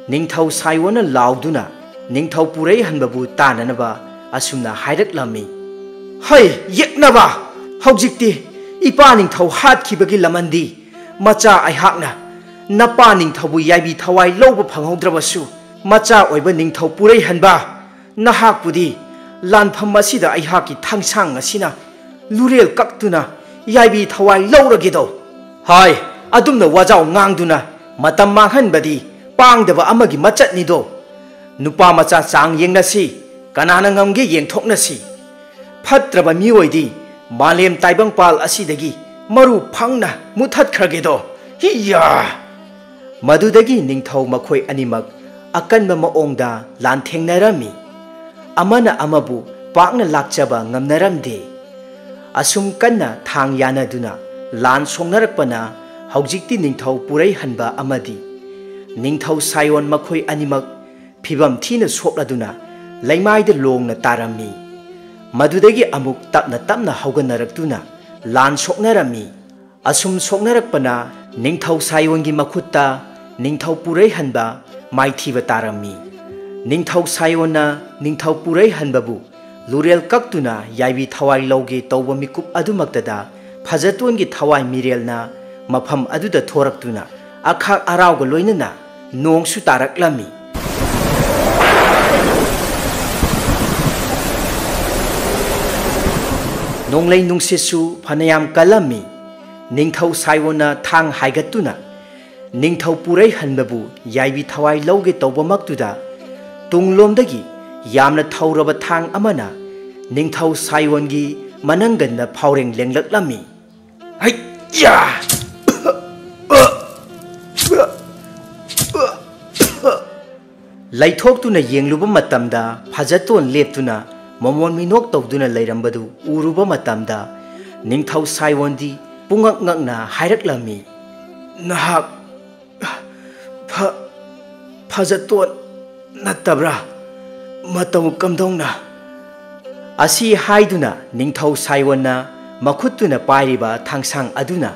ꯅꯤꯡꯊꯧ ꯁꯥꯏꯑꯣꯟꯅ ꯂꯥꯎꯗꯨꯅ ꯅꯤꯡꯊꯧ ꯄꯨꯔꯩꯍꯟꯕꯕꯨ ꯇꯥꯟꯅꯅꯕ ꯑꯁꯨꯝꯅ ꯍꯥꯏꯔꯛꯂꯝꯃꯤ꯫ ꯍꯩ ꯌꯦꯛꯅꯕ! ꯍꯧꯖꯤꯛꯇꯤ ꯏꯄꯥ ꯅꯤꯡꯊꯧ ꯍꯥꯠꯈꯤꯕꯒꯤ ꯂꯃꯟꯗꯤ ꯃꯆꯥ ꯑꯩꯍꯥꯛꯅ ꯅꯄꯥ ꯅꯤꯡꯊꯧꯕꯨ ꯌꯥꯏꯕꯤ ꯊꯋꯥꯏ ꯂꯧꯕ ꯐꯪꯍꯧꯗ꯭ꯔꯕꯁꯨ, ꯃꯆꯥ ꯑꯣꯏꯕ ꯅꯤꯡꯊꯧ ꯄꯨꯔꯩꯍꯟꯕ, ꯅꯍꯥꯛꯄꯨꯗꯤ ꯂꯥꯟꯐꯝ ꯑꯁꯤꯗ ꯑꯩꯍꯥꯛꯀꯤ ꯊꯥꯡꯁꯥꯡ ꯑꯁꯤꯅ ꯂꯨꯔꯦꯜ ꯀꯛꯇꯨꯅ ꯌꯥꯏꯕꯤ ꯊꯋꯥꯏ ꯂꯧꯔꯒꯦꯗꯣ꯫ ꯍꯥꯏ, ꯑꯗꯨꯝꯅ ꯋꯥꯖꯥꯎ ꯉꯥꯡꯗꯨꯅ ꯃꯇꯝ ꯃꯥꯡꯍꯟꯕꯗꯤ ꯄꯥꯡꯗꯕ ꯑꯃꯒꯤ ꯃꯆꯠꯅꯤꯗꯣ꯫ ꯅꯨꯄꯥ ꯃꯆꯥ ꯆꯥꯡ ꯌꯦꯡꯅꯁꯤ, ꯀꯅꯥꯅ ꯉꯝꯒꯦ ꯌꯦꯡꯊꯣꯛꯅꯁꯤ꯫ ꯐꯠꯇ꯭ꯔꯕ ꯃꯤꯑꯣꯏꯗꯤ ꯃꯥꯂꯦꯝ ꯇꯥꯏꯕꯪꯄꯥꯜ ꯑꯁꯤꯗꯒꯤ ꯃꯔꯨ ꯐꯪꯅ ꯃꯨꯠꯊꯠꯈ꯭ꯔꯒꯦꯗꯣ꯫ ꯍꯤꯌꯥ! ꯃꯗꯨꯗꯒꯤ ꯅꯤꯡꯊꯧ ꯃꯈꯣꯏ ꯑꯅꯤꯃꯛ ꯑꯀꯟꯕ ꯃꯑꯣꯡꯗ ꯂꯥꯟꯊꯦꯡꯅꯔꯝꯃꯤ꯫ ꯑꯃꯅ ꯑꯃꯕꯨ ꯄꯥꯛꯅ ꯂꯥꯛꯆꯕ ꯉꯝꯅꯔꯝꯗꯦ꯫ ꯑꯁꯨꯝ ꯀꯟꯅ ꯊꯥꯡ ꯌꯥꯅꯗꯨꯅ ꯂꯥꯟ ꯁꯣꯛꯅꯔꯛꯄꯅ ꯍꯧꯖꯤꯛꯇꯤ ꯅꯤꯡꯊꯧ ꯄꯨꯔꯩꯍꯟꯕ ꯑꯃꯗꯤ ꯅꯤꯡꯊꯧ ꯁꯥꯏꯑꯣꯟ ꯃꯈꯣꯏ ꯑꯅꯤꯃꯛ ꯐꯤꯕꯝ ꯊꯤꯅ ꯁꯣꯛꯂꯗꯨꯅ ꯂꯩꯃꯥꯏꯗ ꯂꯣꯡꯅ ꯇꯥꯔꯝꯃꯤ꯫ ꯃꯗꯨꯗꯒꯤ ꯑꯃꯨꯛ ꯇꯞꯅ ꯇꯞꯅ ꯍꯧꯒꯠꯅꯔꯛꯇꯨꯅ ꯂꯥꯟ ꯁꯣꯛꯅꯔꯝꯃꯤ꯫ ꯑꯁꯨꯝ ꯁꯣꯛꯅꯔꯛꯄꯅ ꯅꯤꯡꯊꯧ ꯁꯥꯏꯑꯣꯟꯒꯤ ꯃꯈꯨꯠꯇ ꯅꯤꯡꯊꯧ ꯄꯨꯔꯩꯍꯟꯕ ꯃꯥꯏꯊꯤꯕ ꯇꯥꯔꯝꯃꯤ꯫ ꯅꯤꯡꯊꯧ ꯁꯥꯏꯑꯣꯟꯅ ꯅꯤꯡꯊꯧ ꯄꯨꯔꯩꯍꯟꯕꯕꯨ ꯂꯨꯔꯦꯜ ꯀꯛꯇꯨꯅ ꯌꯥꯏꯕꯤ ꯊꯋꯥꯏ ꯂꯧꯒꯦ ꯇꯧꯕ ꯃꯤꯀꯨꯞ ꯑꯗꯨꯃꯛꯇꯗ ꯐꯖꯇꯣꯟꯒꯤ ꯊꯋꯥꯏ ꯃꯤꯔꯦꯜꯅ ꯃꯐꯝ ꯑꯗꯨꯗ ꯊꯣꯔꯛꯇꯨꯅ ꯑꯈꯥꯛ ꯑꯔꯥꯎꯒ ꯂꯣꯏꯅꯅ ꯅꯣꯡꯁꯨ ꯇꯥꯔꯛꯂꯝꯃꯤ꯫ ꯅꯣꯡꯂꯩ ꯅꯨꯡꯁꯤꯠꯁꯨ ꯐꯅꯌꯥꯝ ꯀꯜꯂꯝꯃꯤ꯫ ꯅꯤꯡꯊꯧ ꯁꯥꯏꯑꯣꯟꯅ ꯊꯥꯡ ꯍꯥꯏꯒꯠꯇꯨꯅ ꯅꯤꯡꯊꯧ ꯄꯨꯔꯩꯍꯟꯕꯕꯨ ꯌꯥꯏꯕꯤ ꯊꯋꯥꯏ ꯂꯧꯒꯦ ꯇꯧꯕꯃꯛꯇꯨꯗ, ꯇꯨꯡꯂꯣꯝꯗꯒꯤ ꯌꯥꯝꯅ ꯊꯧꯔꯕ ꯊꯥꯡ ꯑꯃꯅ ꯅꯤꯡꯊꯧ ꯁꯥꯏꯑꯣꯟꯒꯤ ꯃꯅꯪꯒꯟꯗ ꯐꯥꯎꯔꯦꯡ ꯂꯦꯡꯂꯛꯂꯝꯃꯤ꯫ ꯍꯩꯌꯥ! ꯂꯩꯊꯣꯛꯇꯨꯅ ꯌꯦꯡꯂꯨꯕ ꯃꯇꯝꯗ, ꯐꯖꯇꯣꯟ ꯂꯦꯞꯇꯨꯅ ꯃꯃꯣꯟ ꯃꯤꯅꯣꯛ ꯇꯧꯗꯨꯅ ꯂꯩꯔꯝꯕꯗꯨ ꯎꯔꯨꯕ ꯃꯇꯝꯗ, ꯅꯤꯡꯊꯧ ꯁꯥꯏꯑꯣꯟꯗꯤ ꯄꯨꯡꯉꯛ ꯉꯛꯅ ꯍꯥꯏꯔꯛꯂꯝꯃꯤ, "ꯅꯍꯥꯛ ꯐ-, ꯐꯖꯇꯣꯟ ꯅꯠꯇꯕ꯭ꯔꯥ? ꯃꯇꯧ ꯀꯝꯗꯧꯅ?" ꯑꯁꯤ ꯍꯥꯏꯗꯨꯅ ꯅꯤꯡꯊꯧ ꯁꯥꯏꯑꯣꯟꯅ ꯃꯈꯨꯠꯇꯨꯅ ꯄꯥꯏꯔꯤꯕ ꯊꯥꯡꯁꯥꯡ ꯑꯗꯨꯅ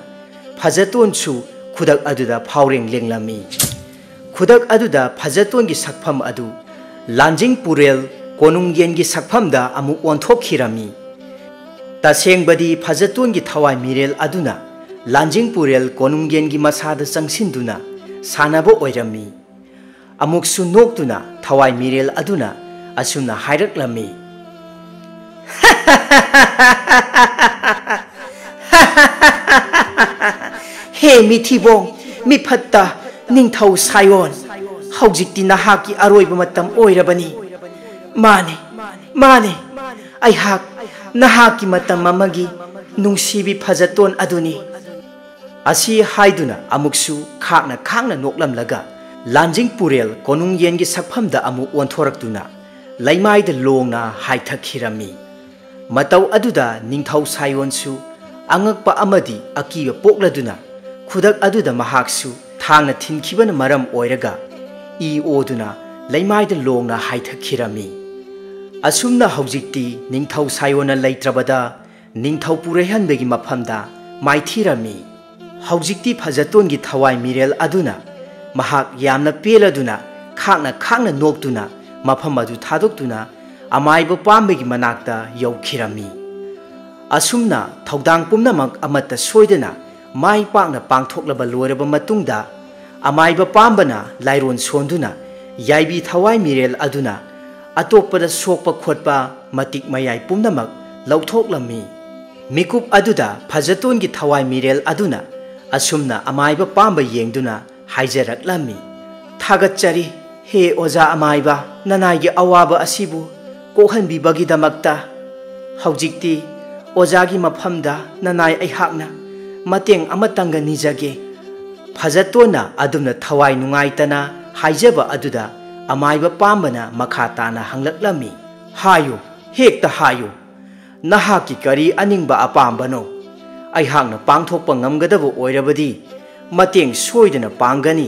ꯐꯖꯇꯣꯟꯁꯨ ꯈꯨꯗꯛ ꯑꯗꯨꯗ ꯐꯥꯎꯔꯦꯡ ꯂꯦꯡꯂꯝꯃꯤ꯫ ꯈꯨꯗꯛ ꯑꯗꯨꯗ ꯐꯖꯇꯣꯟꯒꯤ ꯁꯛꯐꯝ ꯑꯗꯨ ꯂꯥꯟꯖꯤꯡ ꯄꯨꯔꯦꯜ ꯀꯣꯅꯨꯡ ꯌꯦꯟꯒꯤ ꯁꯛꯐꯝꯗ ꯑꯃꯨꯛ ꯑꯣꯟꯊꯣꯛꯈꯤꯔꯝꯃꯤ꯫ ꯇꯁꯦꯡꯕꯗꯤ ꯐꯖꯇꯣꯟꯒꯤ ꯊꯋꯥꯏ ꯃꯤꯔꯦꯜ ꯑꯗꯨꯅ ꯂꯥꯟꯖꯤꯡ ꯄꯨꯔꯦꯜ ꯀꯣꯅꯨꯡ ꯌꯦꯟꯒꯤ ꯃꯁꯥꯗ ꯆꯪꯁꯤꯟꯗꯨꯅ ꯁꯥꯟꯅꯕ ꯑꯣꯏꯔꯝꯃꯤ꯫ ꯑꯃꯨꯛꯁꯨ ꯅꯣꯛꯇꯨꯅ ꯊꯋꯥꯏ ꯃꯤꯔꯦꯜ ꯑꯗꯨꯅ ꯑꯁꯨꯝꯅ ꯍꯥꯏꯔꯛꯂꯝꯃꯤ, "ꯍꯦ ꯃꯤꯊꯤꯕꯣꯡ, ꯃꯤꯐꯠꯇ, ꯅꯤꯡꯊꯧ ꯁꯥꯏꯑꯣꯟ, ꯍꯧꯖꯤꯛꯇꯤ ꯅꯍꯥꯛꯀꯤ ꯑꯔꯣꯏꯕ ꯃꯇꯝ ꯑꯣꯏꯔꯕꯅꯤ꯫ ꯃꯥꯅꯦ, ꯃꯥꯅꯦ, ꯑꯩꯍꯥꯛ ꯅꯍꯥꯛꯀꯤ ꯃꯇꯝ ꯑꯃꯒꯤ ꯅꯨꯡꯁꯤꯕꯤ ꯐꯖꯇꯣꯟ ꯑꯗꯨꯅꯤ"꯫ ꯑꯁꯤ ꯍꯥꯏꯗꯨꯅ ꯑꯃꯨꯛꯁꯨ ꯈꯥꯛꯅ ꯈꯥꯛꯅ ꯅꯣꯛꯂꯝꯂꯒ ꯂꯥꯟꯖꯤꯡ ꯄꯨꯔꯦꯜ ꯀꯣꯅꯨꯡ ꯌꯦꯟꯒꯤ ꯁꯛꯐꯝꯗ ꯑꯃꯨꯛ ꯑꯣꯟꯊꯣꯔꯛꯇꯨꯅ ꯂꯩꯃꯥꯏꯗ ꯂꯣꯡꯅ ꯍꯥꯏꯊꯈꯤꯔꯝꯃꯤ꯫ ꯃꯇꯧ ꯑꯗꯨꯗ ꯅꯤꯡꯊꯧ ꯁꯥꯏꯑꯣꯟꯁꯨ ꯑꯉꯛꯄ ꯑꯃꯗꯤ ꯑꯀꯤꯕ ꯄꯣꯛꯂꯗꯨꯅ ꯈꯨꯗꯛ ꯑꯗꯨꯗ ꯃꯍꯥꯛꯁꯨ ꯊꯥꯡꯅ ꯊꯤꯟꯈꯤꯕꯅ ꯃꯔꯝ ꯑꯣꯏꯔꯒ ꯏ ꯑꯣꯗꯨꯅ ꯂꯩꯃꯥꯏꯗ ꯂꯣꯡꯅ ꯍꯥꯏꯊꯈꯤꯔꯝꯃꯤ꯫ ꯑꯁꯨꯝꯅ ꯍꯧꯖꯤꯛꯇꯤ ꯅꯤꯡꯊꯧ ꯁꯥꯏꯑꯣꯟꯅ ꯂꯩꯇ꯭ꯔꯕꯗ ꯅꯤꯡꯊꯧ ꯄꯨꯔꯩꯍꯟꯕꯒꯤ ꯃꯐꯝꯗ ꯃꯥꯏꯊꯤꯔꯝꯃꯤ꯫ ꯍꯧꯖꯤꯛꯇꯤ ꯐꯖꯇꯣꯟꯒꯤ ꯊꯋꯥꯏ ꯃꯤꯔꯦꯜ ꯑꯗꯨꯅ ꯃꯍꯥꯛ ꯌꯥꯝꯅ ꯄꯦꯜꯂꯗꯨꯅ ꯈꯥꯛꯅ ꯈꯥꯛꯅ ꯅꯣꯛꯇꯨꯅ ꯃꯐꯝ ꯑꯗꯨ ꯊꯥꯗꯣꯛꯇꯨꯅ ꯑꯃꯥꯏꯕ ꯄꯥꯝꯕꯒꯤ ꯃꯅꯥꯛꯇ ꯌꯧꯈꯤꯔꯝꯃꯤ꯫ ꯑꯁꯨꯝꯅ ꯊꯧꯗꯥꯡ ꯄꯨꯝꯅꯃꯛ ꯑꯃꯠꯇ ꯁꯣꯏꯗꯅ ꯃꯥꯏ ꯄꯥꯛꯅ ꯄꯥꯡꯊꯣꯛꯂꯕ ꯂꯣꯏꯔꯕ ꯃꯇꯨꯡꯗ ꯑꯃꯥꯏꯕ ꯄꯥꯝꯕꯅ ꯂꯥꯏꯔꯣꯟ ꯁꯣꯟꯗꯨꯅ ꯌꯥꯏꯕꯤ ꯊꯋꯥꯏ ꯃꯤꯔꯦꯜ ꯑꯗꯨꯅ ꯑꯇꯣꯞꯄꯗ ꯁꯣꯛꯄ ꯈꯣꯠꯄ ꯃꯇꯤꯛ ꯃꯌꯥꯏ ꯄꯨꯝꯅꯃꯛ ꯂꯧꯊꯣꯛꯂꯝꯃꯤ꯫ ꯃꯤꯀꯨꯞ ꯑꯗꯨꯗ ꯐꯖꯇꯣꯟꯒꯤ ꯊꯋꯥꯏ ꯃꯤꯔꯦꯜ ꯑꯗꯨꯅ ꯑꯁꯨꯝꯅ ꯑꯃꯥꯏꯕ ꯄꯥꯝꯕ ꯌꯦꯡꯗꯨꯅ ꯍꯥꯏꯖꯔꯛꯂꯝꯃꯤ, "ꯊꯥꯒꯠꯆꯔꯤ, ꯍꯦ ꯑꯣꯖꯥ ꯑꯃꯥꯏꯕ, ꯅꯅꯥꯏꯒꯤ ꯑꯋꯥꯕ ꯑꯁꯤꯕꯨ ꯀꯣꯛꯍꯟꯕꯤꯕꯒꯤꯗꯃꯛꯇ꯫ ꯍꯧꯖꯤꯛꯇꯤ ꯑꯣꯖꯥꯒꯤ ꯃꯐꯝꯗ ꯅꯅꯥꯏ ꯑꯩꯍꯥꯛꯅ ꯃꯇꯦꯡ ꯑꯃꯇꯪꯒ ꯅꯤꯖꯒꯦ"꯫ ꯐꯖꯇꯣꯟꯅ ꯑꯗꯨꯝꯅ ꯊꯋꯥꯏ ꯅꯨꯡꯉꯥꯏꯇꯅ ꯍꯥꯏꯖꯕ ꯑꯗꯨꯗ ꯑꯃꯥꯏꯕ ꯄꯥꯝꯕꯅ ꯃꯈꯥ ꯇꯥꯅ ꯍꯪꯂꯛꯂꯝꯃꯤ, "ꯍꯥꯏꯌꯨ, ꯍꯦꯛꯇ ꯍꯥꯏꯌꯨ, ꯅꯍꯥꯛꯀꯤ ꯀꯔꯤ ꯑꯅꯤꯡꯕ ꯑꯄꯥꯝꯕꯅꯣ? ꯑꯩꯍꯥꯛꯅ ꯄꯥꯡꯊꯣꯛꯄ ꯉꯝꯒꯗꯕ ꯑꯣꯏꯔꯕꯗꯤ ꯃꯇꯦꯡ ꯁꯣꯏꯗꯅ ꯄꯥꯡꯒꯅꯤ꯫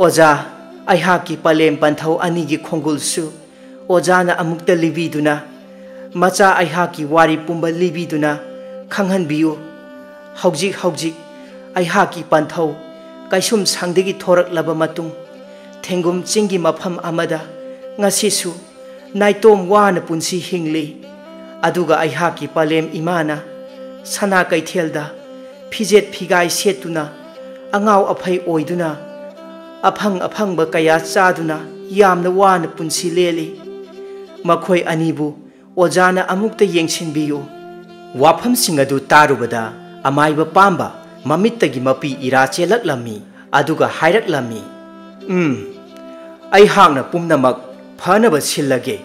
ꯑꯣꯖꯥ, ꯑꯩꯍꯥꯛꯀꯤ ꯄꯂꯦꯝ ꯄꯟꯊꯧ ꯑꯅꯤꯒꯤ ꯈꯣꯡꯒꯨꯜꯁꯨ ꯑꯣꯖꯥꯅ ꯑꯃꯨꯛꯇ ꯂꯤꯕꯤꯗꯨꯅ, ꯃꯆꯥ ꯑꯩꯍꯥꯛꯀꯤ ꯋꯥꯔꯤ ꯄꯨꯝꯕ ꯂꯤꯕꯤꯗꯨꯅ ꯈꯪꯍꯟꯕꯤꯌꯨ꯫ ꯍꯧꯖꯤꯛ ꯍꯧꯖꯤꯛ ꯑꯩꯍꯥꯛꯀꯤ ꯄꯟꯊꯧ ꯀꯩꯁꯨꯝꯁꯪꯗꯒꯤ ꯊꯣꯔꯛꯂꯕ ꯃꯇꯨꯡ, ꯊꯦꯡꯒꯨꯝ ꯆꯤꯡꯒꯤ ꯃꯐꯝ ꯑꯃꯗ ꯉꯁꯤꯁꯨ ꯅꯥꯏꯇꯣꯝ ꯋꯥꯅ ꯄꯨꯟꯁꯤ ꯍꯤꯡꯂꯤ꯫ ꯑꯗꯨꯒ ꯑꯩꯍꯥꯛꯀꯤ ꯄꯂꯦꯝ ꯏꯃꯥꯅ ꯁꯅꯥ ꯀꯩꯊꯦꯜꯗ ꯐꯤꯖꯦꯠ ꯐꯤꯒꯥꯏ ꯁꯦꯠꯇꯨꯅ, ꯑꯉꯥꯎ ꯑꯐꯩ ꯑꯣꯏꯗꯨꯅ, ꯑꯐꯪ ꯑꯐꯪꯕ ꯀꯌꯥ ꯆꯥꯗꯨꯅ ꯌꯥꯝꯅ ꯋꯥꯅ ꯄꯨꯟꯁꯤ ꯂꯦꯜꯂꯤ꯫ ꯃꯈꯣꯏ ꯑꯅꯤꯕꯨ ꯑꯣꯖꯥꯅ ꯑꯃꯨꯛꯇ ꯌꯦꯡꯁꯤꯟꯕꯤꯌꯨ꯫ ꯋꯥꯐꯝꯁꯤꯡ ꯑꯗꯨ ꯇꯥꯔꯨꯕꯗ ꯑꯃꯥꯏꯕ ꯄꯥꯝꯕ ꯃꯃꯤꯠꯇꯒꯤ ꯃꯄꯤ ꯏꯔꯥ ꯆꯦꯜꯂꯛꯂꯝꯃꯤ꯫ ꯑꯗꯨꯒ ꯍꯥꯏꯔꯛꯂꯝꯃꯤ, "ꯎꯝ, ꯑꯩꯍꯥꯛꯅ ꯄꯨꯝꯅꯃꯛ ꯐꯅꯕ ꯁꯤꯜꯂꯒꯦ꯫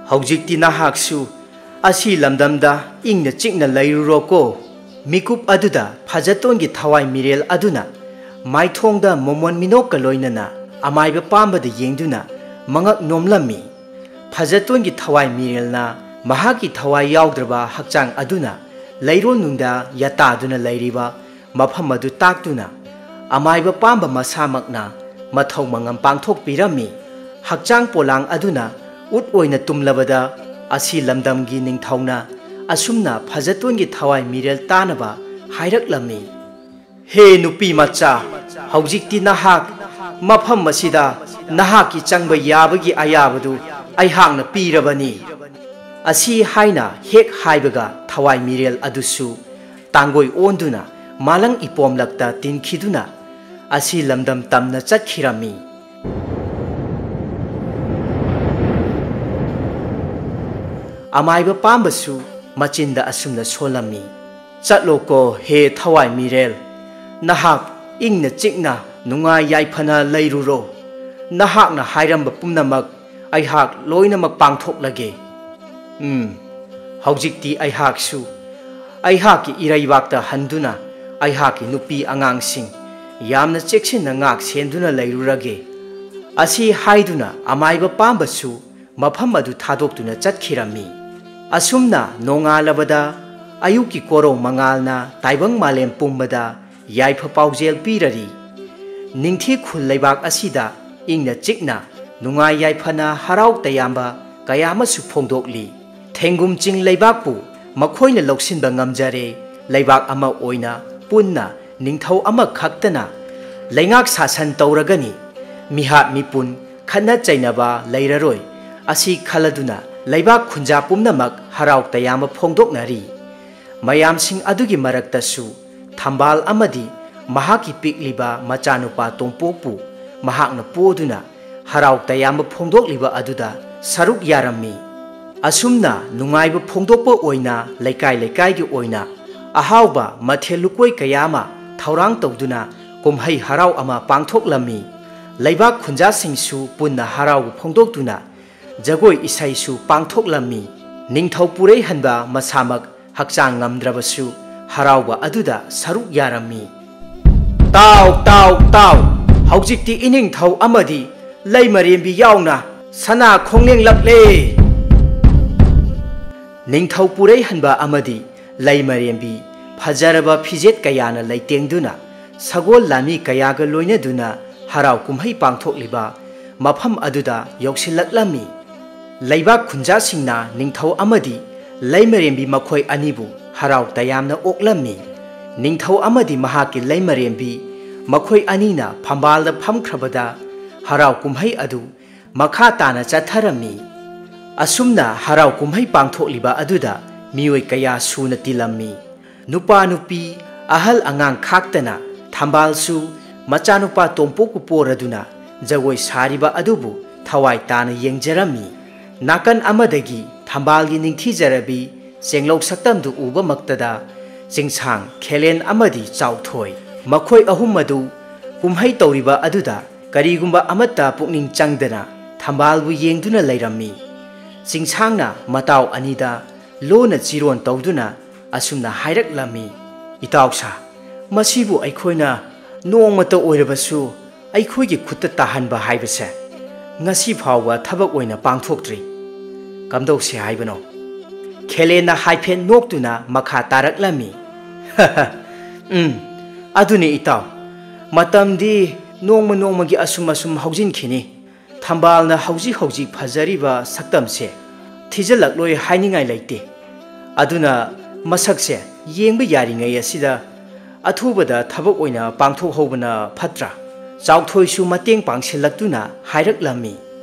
ꯍꯧꯖꯤꯛꯇꯤ ꯅꯍꯥꯛꯁꯨ ꯑꯁꯤ ꯂꯝꯗꯝꯗ ꯏꯪꯅ ꯆꯤꯛꯅ ꯂꯩꯔꯨꯔꯣꯀꯣ꯫" ꯃꯤꯀꯨꯞ ꯑꯗꯨꯗ ꯐꯖꯇꯣꯟꯒꯤ ꯊꯋꯥꯏ ꯃꯤꯔꯦꯜ ꯑꯗꯨꯅ ꯃꯥꯏꯊꯣꯡꯗ ꯃꯣꯃꯣꯟ ꯃꯤꯅꯣꯛꯀ ꯂꯣꯏꯅꯅ ꯑꯃꯥꯏꯕ ꯄꯥꯝꯕꯗ ꯌꯦꯡꯗꯨꯅ ꯃꯉꯛ ꯅꯣꯝꯂꯝꯃꯤ꯫ ꯐꯖꯇꯣꯟꯒꯤ ꯊꯋꯥꯏ ꯃꯤꯔꯦꯜꯅ ꯃꯍꯥꯛꯀꯤ ꯊꯋꯥꯏ ꯌꯥꯎꯗ꯭ꯔꯕ ꯍꯛꯆꯥꯡ ꯑꯗꯨꯅ ꯂꯩꯔꯣꯜꯅꯨꯡꯗ ꯌꯥꯇꯥꯗꯨꯅ ꯂꯩꯔꯤꯕ ꯃꯐꯝ ꯑꯗꯨ ꯇꯥꯛꯇꯨꯅ ꯑꯃꯥꯏꯕ ꯄꯥꯝꯕ ꯃꯁꯥꯃꯛꯅ ꯃꯊꯧ ꯃꯉꯝ ꯄꯥꯡꯊꯣꯛꯄꯤꯔꯝꯃꯤ꯫ ꯍꯛꯆꯥꯡ ꯄꯣꯂꯥꯡ ꯑꯗꯨꯅ ꯎꯠ ꯑꯣꯏꯅ ꯇꯨꯝꯂꯕꯗ ꯑꯁꯤ ꯂꯝꯗꯝꯒꯤ ꯅꯤꯡꯊꯧꯅ ꯑꯁꯨꯝꯅ ꯐꯖꯇꯣꯟꯒꯤ ꯊꯋꯥꯏ ꯃꯤꯔꯦꯜ ꯇꯥꯅꯕ ꯍꯥꯏꯔꯛꯂꯝꯃꯤ, "ꯍꯦ ꯅꯨꯄꯤ ꯃꯆꯥ, ꯍꯧꯖꯤꯛꯇꯤ ꯅꯍꯥꯛ ꯃꯐꯝ ꯑꯁꯤꯗ ꯅꯍꯥꯛꯀꯤ ꯆꯪꯕ ꯌꯥꯕꯒꯤ ꯑꯌꯥꯕꯗꯨ ꯑꯩꯍꯥꯛꯅ ꯄꯤꯔꯕꯅꯤ꯫" ꯑꯁꯤ ꯍꯥꯏꯅ ꯍꯦꯛ ꯍꯥꯏꯕꯒ ꯊꯋꯥꯏ ꯃꯤꯔꯦꯜ ꯑꯗꯨꯁꯨ ꯇꯥꯡꯒꯣꯏ ꯑꯣꯟꯗꯨꯅ ꯃꯥꯂꯪ ꯏꯄꯣꯝꯂꯛꯇ ꯇꯤꯟꯈꯤꯗꯨꯅ ꯑꯁꯤ ꯂꯝꯗꯝ ꯇꯝꯅ ꯆꯠꯈꯤꯔꯝꯃꯤ꯫ ꯑꯃꯥꯏꯕ ꯄꯥꯝꯕꯁꯨ ꯃꯆꯤꯟꯗ ꯑꯁꯨꯝꯅ ꯁꯣꯜꯂꯝꯃꯤ, "ꯆꯠꯂꯣꯀꯣ ꯍꯦ ꯊꯋꯥꯏ ꯃꯤꯔꯦꯜ, ꯅꯍꯥꯛ ꯏꯪꯅ ꯆꯤꯛꯅ ꯅꯨꯡꯉꯥꯏ ꯌꯥꯏꯐꯅ ꯂꯩꯔꯨꯔꯣ꯫ ꯅꯍꯥꯛꯅ ꯍꯥꯏꯔꯝꯕ ꯄꯨꯝꯅꯃꯛ ꯑꯩꯍꯥꯛ ꯂꯣꯏꯅꯃꯛ ꯄꯥꯡꯊꯣꯛꯂꯒꯦ꯫ ꯎꯝ, ꯍꯧꯖꯤꯛꯇꯤ ꯑꯩꯍꯥꯛꯁꯨ ꯑꯩꯍꯥꯛꯀꯤ ꯏꯔꯩꯕꯥꯛꯇ ꯍꯟꯗꯨꯅ ꯑꯩꯍꯥꯛꯀꯤ ꯅꯨꯄꯤ ꯑꯉꯥꯡꯁꯤꯡ ꯌꯥꯝꯅ ꯆꯦꯛꯁꯤꯟꯅ ꯉꯥꯛ ꯁꯦꯟꯗꯨꯅ ꯂꯩꯔꯨꯔꯒꯦ꯫" ꯑꯁꯤ ꯍꯥꯏꯗꯨꯅ ꯑꯃꯥꯏꯕ ꯄꯥꯝꯕꯁꯨ ꯃꯐꯝ ꯑꯗꯨ ꯊꯥꯗꯣꯛꯇꯨꯅ ꯆꯠꯈꯤꯔꯝꯃꯤ꯫ ꯑꯁꯨꯝꯅ ꯅꯣꯡꯉꯥꯜꯂꯕꯗ ꯑꯌꯨꯛꯀꯤ ꯀꯣꯔꯧ ꯃꯉꯥꯜꯅ ꯇꯥꯏꯕꯪ ꯃꯥꯂꯦꯝ ꯄꯨꯝꯕꯗ ꯌꯥꯏꯐ ꯄꯥꯎꯖꯦꯜ ꯄꯤꯔꯔꯤ꯫ ꯅꯤꯡꯊꯤ ꯈꯨꯜ ꯂꯩꯕꯥꯛ ꯑꯁꯤꯗ ꯏꯪꯅ ꯆꯤꯛꯅ ꯅꯨꯡꯉꯥꯏ ꯌꯥꯏꯐꯅ ꯍꯔꯥꯎ ꯇꯌꯥꯝꯕ ꯀꯌꯥ ꯑꯃꯁꯨ ꯐꯣꯡꯗꯣꯛꯂꯤ꯫ ꯊꯦꯡꯒꯨꯝ ꯆꯤꯡ ꯂꯩꯕꯥꯛꯄꯨ ꯃꯈꯣꯏꯅ ꯂꯧꯁꯤꯟꯕ ꯉꯝꯖꯔꯦ꯫ ꯂꯩꯕꯥꯛ ꯑꯃ ꯑꯣꯏꯅ ꯄꯨꯟꯅ ꯅꯤꯡꯊꯧ ꯑꯃꯈꯛꯇꯅ ꯂꯩꯉꯥꯛ ꯁꯥꯁꯟ ꯇꯧꯔꯒꯅꯤ꯫ ꯃꯤꯍꯥꯠ ꯃꯤꯄꯨꯟ ꯈꯠꯅ ꯆꯩꯅꯕ ꯂꯩꯔꯔꯣꯏ꯫ ꯑꯁꯤ ꯈꯜꯂꯗꯨꯅ ꯂꯩꯕꯥꯛ ꯈꯨꯟꯖꯥ ꯄꯨꯝꯅꯃꯛ ꯍꯔꯥꯎ ꯇꯌꯥꯝꯕ ꯐꯣꯡꯗꯣꯛꯅꯔꯤ꯫ ꯃꯌꯥꯝꯁꯤꯡ ꯑꯗꯨꯒꯤ ꯃꯔꯛꯇꯁꯨ ꯊꯝꯕꯥꯜ ꯑꯃꯗꯤ ꯃꯍꯥꯛꯀꯤ ꯄꯤꯛꯂꯤꯕ ꯃꯆꯥꯅꯨꯄꯥ ꯇꯣꯝꯄꯣꯛꯄꯨ ꯃꯍꯥꯛꯅ ꯄꯣꯗꯨꯅ ꯍꯔꯥꯎ ꯇꯌꯥꯝꯕ ꯐꯣꯡꯗꯣꯛꯂꯤꯕ ꯑꯗꯨꯗ ꯁꯔꯨꯛ ꯌꯥꯔꯝꯃꯤ꯫ ꯑꯁꯨꯝꯅ ꯅꯨꯡꯉꯥꯏꯕ ꯐꯣꯡꯗꯣꯛꯄ ꯑꯣꯏꯅ ꯂꯩꯀꯥꯏ ꯂꯩꯀꯥꯏꯒꯤ ꯑꯣꯏꯅ ꯑꯍꯥꯎꯕ ꯃꯊꯦꯜ ꯂꯨꯀꯣꯏ ꯀꯌꯥ ꯑꯃ ꯊꯧꯔꯥꯡ ꯇꯧꯗꯨꯅ ꯀꯨꯝꯍꯩ ꯍꯔꯥꯎ ꯑꯃ ꯄꯥꯡꯊꯣꯛꯂꯝꯃꯤ꯫ ꯂꯩꯕꯥꯛ ꯈꯨꯟꯖꯥꯁꯤꯡꯁꯨ ꯄꯨꯟꯅ ꯍꯔꯥꯎꯕ ꯐꯣꯡꯗꯣꯛꯇꯨꯅ ꯖꯒꯣꯏ ꯏꯁꯩꯁꯨ ꯄꯥꯡꯊꯣꯛꯂꯝꯃꯤ꯫ ꯅꯤꯡꯊꯧ ꯄꯨꯔꯩꯍꯟꯕ ꯃꯁꯥꯃꯛ ꯍꯛꯆꯥꯡ ꯉꯝꯗ꯭ꯔꯕꯁꯨ ꯍꯔꯥꯎꯕ ꯑꯗꯨꯗ ꯁꯔꯨꯛ ꯌꯥꯔꯝꯃꯤ꯫ "ꯇꯥꯎ, ꯇꯥꯎ, ꯇꯥꯎ! ꯍꯧꯖꯤꯛꯇꯤ ꯏꯅꯤꯡꯊꯧ ꯑꯃꯗꯤ ꯂꯩꯃꯔꯦꯝꯕꯤ ꯌꯥꯎꯅ ꯁꯅꯥ ꯈꯣꯡꯂꯦꯡꯂꯛꯂꯦ!" ꯅꯤꯡꯊꯧ ꯄꯨꯔꯩꯍꯟꯕ ꯑꯃꯗꯤ ꯂꯩꯃꯔꯦꯝꯕꯤ ꯐꯖꯔꯕ ꯐꯤꯖꯦꯠ ꯀꯌꯥꯅ ꯂꯩꯇꯦꯡꯗꯨꯅ ꯁꯒꯣꯜ ꯂꯥꯟꯃꯤ ꯀꯌꯥꯒ ꯂꯣꯏꯅꯗꯨꯅ ꯍꯔꯥꯎ ꯀꯨꯝꯍꯩ ꯄꯥꯡꯊꯣꯛꯂꯤꯕ ꯃꯐꯝ ꯑꯗꯨꯗ ꯌꯧꯁꯤꯜꯂꯛꯂꯝꯃꯤ꯫ ꯂꯩꯕꯥꯛ ꯈꯨꯟꯖꯥꯁꯤꯡꯅ ꯅꯤꯡꯊꯧ ꯑꯃꯗꯤ ꯂꯩꯃꯔꯦꯝꯕꯤ ꯃꯈꯣꯏ ꯑꯅꯤꯕꯨ ꯍꯔꯥꯎ ꯇꯌꯥꯝꯅ ꯑꯣꯛꯂꯝꯃꯤ꯫ ꯅꯤꯡꯊꯧ ꯑꯃꯗꯤ ꯃꯍꯥꯛꯀꯤ ꯂꯩꯃꯔꯦꯝꯕꯤ ꯃꯈꯣꯏ ꯑꯅꯤꯅ ꯐꯝꯕꯥꯜꯗ ꯐꯝꯈ꯭ꯔꯕꯗ ꯍꯔꯥꯎ ꯀꯨꯝꯍꯩ ꯑꯗꯨ ꯃꯈꯥ ꯇꯥꯅ ꯆꯠꯊꯔꯝꯃꯤ꯫ ꯑꯁꯨꯝꯅ ꯍꯔꯥꯎ ꯀꯨꯝꯍꯩ ꯄꯥꯡꯊꯣꯛꯂꯤꯕ ꯑꯗꯨꯗ ꯃꯤꯑꯣꯏ ꯀꯌꯥ ꯁꯨꯅ ꯇꯤꯜꯂꯝꯃꯤ꯫ ꯅꯨꯄꯥ ꯅꯨꯄꯤ, ꯑꯍꯜ ꯑꯉꯥꯡ ꯈꯥꯛꯇꯅ ꯊꯝꯕꯥꯜꯁꯨ ꯃꯆꯥꯅꯨꯄꯥ ꯇꯣꯝꯄꯣꯛꯄꯨ ꯄꯣꯔꯗꯨꯅ ꯖꯒꯣꯏ ꯁꯥꯔꯤꯕ ꯑꯗꯨꯕꯨ ꯊꯋꯥꯏ ꯇꯥꯅ ꯌꯦꯡꯖꯔꯝꯃꯤ꯫ ꯅꯥꯀꯟ ꯑꯃꯗꯒꯤ ꯊꯝꯕꯥꯜꯒꯤ ꯅꯤꯡꯊꯤꯖꯔꯕꯤ ꯆꯦꯡꯂꯧ ꯁꯛꯇꯝꯗꯨ ꯎꯕꯃꯛꯇꯗ ꯆꯤꯡꯁꯥꯡ, ꯈꯦꯂꯦꯟ ꯑꯃꯗꯤ ꯆꯥꯎꯊꯣꯏ, ꯃꯈꯣꯏ ꯑꯍꯨꯝ ꯑꯗꯨ ꯀꯨꯝꯍꯩ ꯇꯧꯔꯤꯕ ꯑꯗꯨꯗ ꯀꯔꯤꯒꯨꯝꯕ ꯑꯃꯠꯇ ꯄꯨꯛꯅꯤꯡ ꯆꯪꯗꯅ ꯊꯝꯕꯥꯜꯕꯨ ꯌꯦꯡꯗꯨꯅ ꯂꯩꯔꯝꯃꯤ꯫ ꯆꯤꯡꯁꯥꯡꯅ ꯃꯇꯥꯎ ꯑꯅꯤꯗ ꯂꯣꯟꯅ ꯆꯤꯔꯣꯟ ꯇꯧꯗꯨꯅ ꯑꯁꯨꯝꯅ ꯍꯥꯏꯔꯛꯂꯝꯃꯤ, "ꯏꯇꯥꯎꯁꯥ, ꯃꯁꯤꯕꯨ ꯑꯩꯈꯣꯏꯅ ꯅꯣꯡꯃꯇ ꯑꯣꯏꯔꯕꯁꯨ ꯑꯩꯈꯣꯏꯒꯤ ꯈꯨꯠꯇ ꯇꯥꯍꯟꯕ ꯍꯥꯏꯕꯁꯦ ꯉꯁꯤ ꯐꯥꯎꯕ ꯊꯕꯛ ꯑꯣꯏꯅ ꯄꯥꯡꯊꯣꯛꯇ꯭ꯔꯤ꯫ ꯀꯝꯗꯧꯁꯦ ꯍꯥꯏꯕꯅꯣ?" ꯈꯦꯂꯦꯟꯅ ꯍꯥꯏꯐꯦꯠ ꯅꯣꯛꯇꯨꯅ ꯃꯈꯥ ꯇꯥꯔꯛꯂꯝꯃꯤ, "ꯎꯝ, ꯑꯗꯨꯅꯤ ꯏꯇꯥꯎ, ꯃꯇꯝꯗꯤ ꯅꯣꯡꯃ ꯅꯣꯡꯃꯒꯤ ꯑꯁꯨꯝ ꯑꯁꯨꯝ ꯍꯧꯖꯤꯟꯈꯤꯅꯤ꯫ ꯊꯝꯕꯥꯜꯅ ꯍꯧꯖꯤꯛ ꯍꯧꯖꯤꯛ ꯐꯖꯔꯤꯕ ꯁꯛꯇꯝꯁꯦ ꯊꯤꯖꯤꯜꯂꯛꯂꯣꯏ ꯍꯥꯏꯅꯤꯡꯉꯥꯏ ꯂꯩꯇꯦ꯫ ꯑꯗꯨꯅ ꯃꯁꯛꯁꯦ ꯌꯦꯡꯕ ꯌꯥꯔꯤꯉꯩ ꯑꯁꯤꯗ ꯑꯊꯨꯕꯗ ꯊꯕꯛ ꯑꯣꯏꯅ ꯄꯥꯡꯊꯣꯛꯍꯧꯕꯅ ꯐꯠꯇ꯭ꯔꯥ?" ꯆꯥꯎꯊꯣꯏꯁꯨ ꯃꯇꯦꯡ ꯄꯥꯡꯁꯤꯜꯂꯛꯇꯨꯅ ꯍꯥꯏꯔꯛꯂꯝꯃꯤ,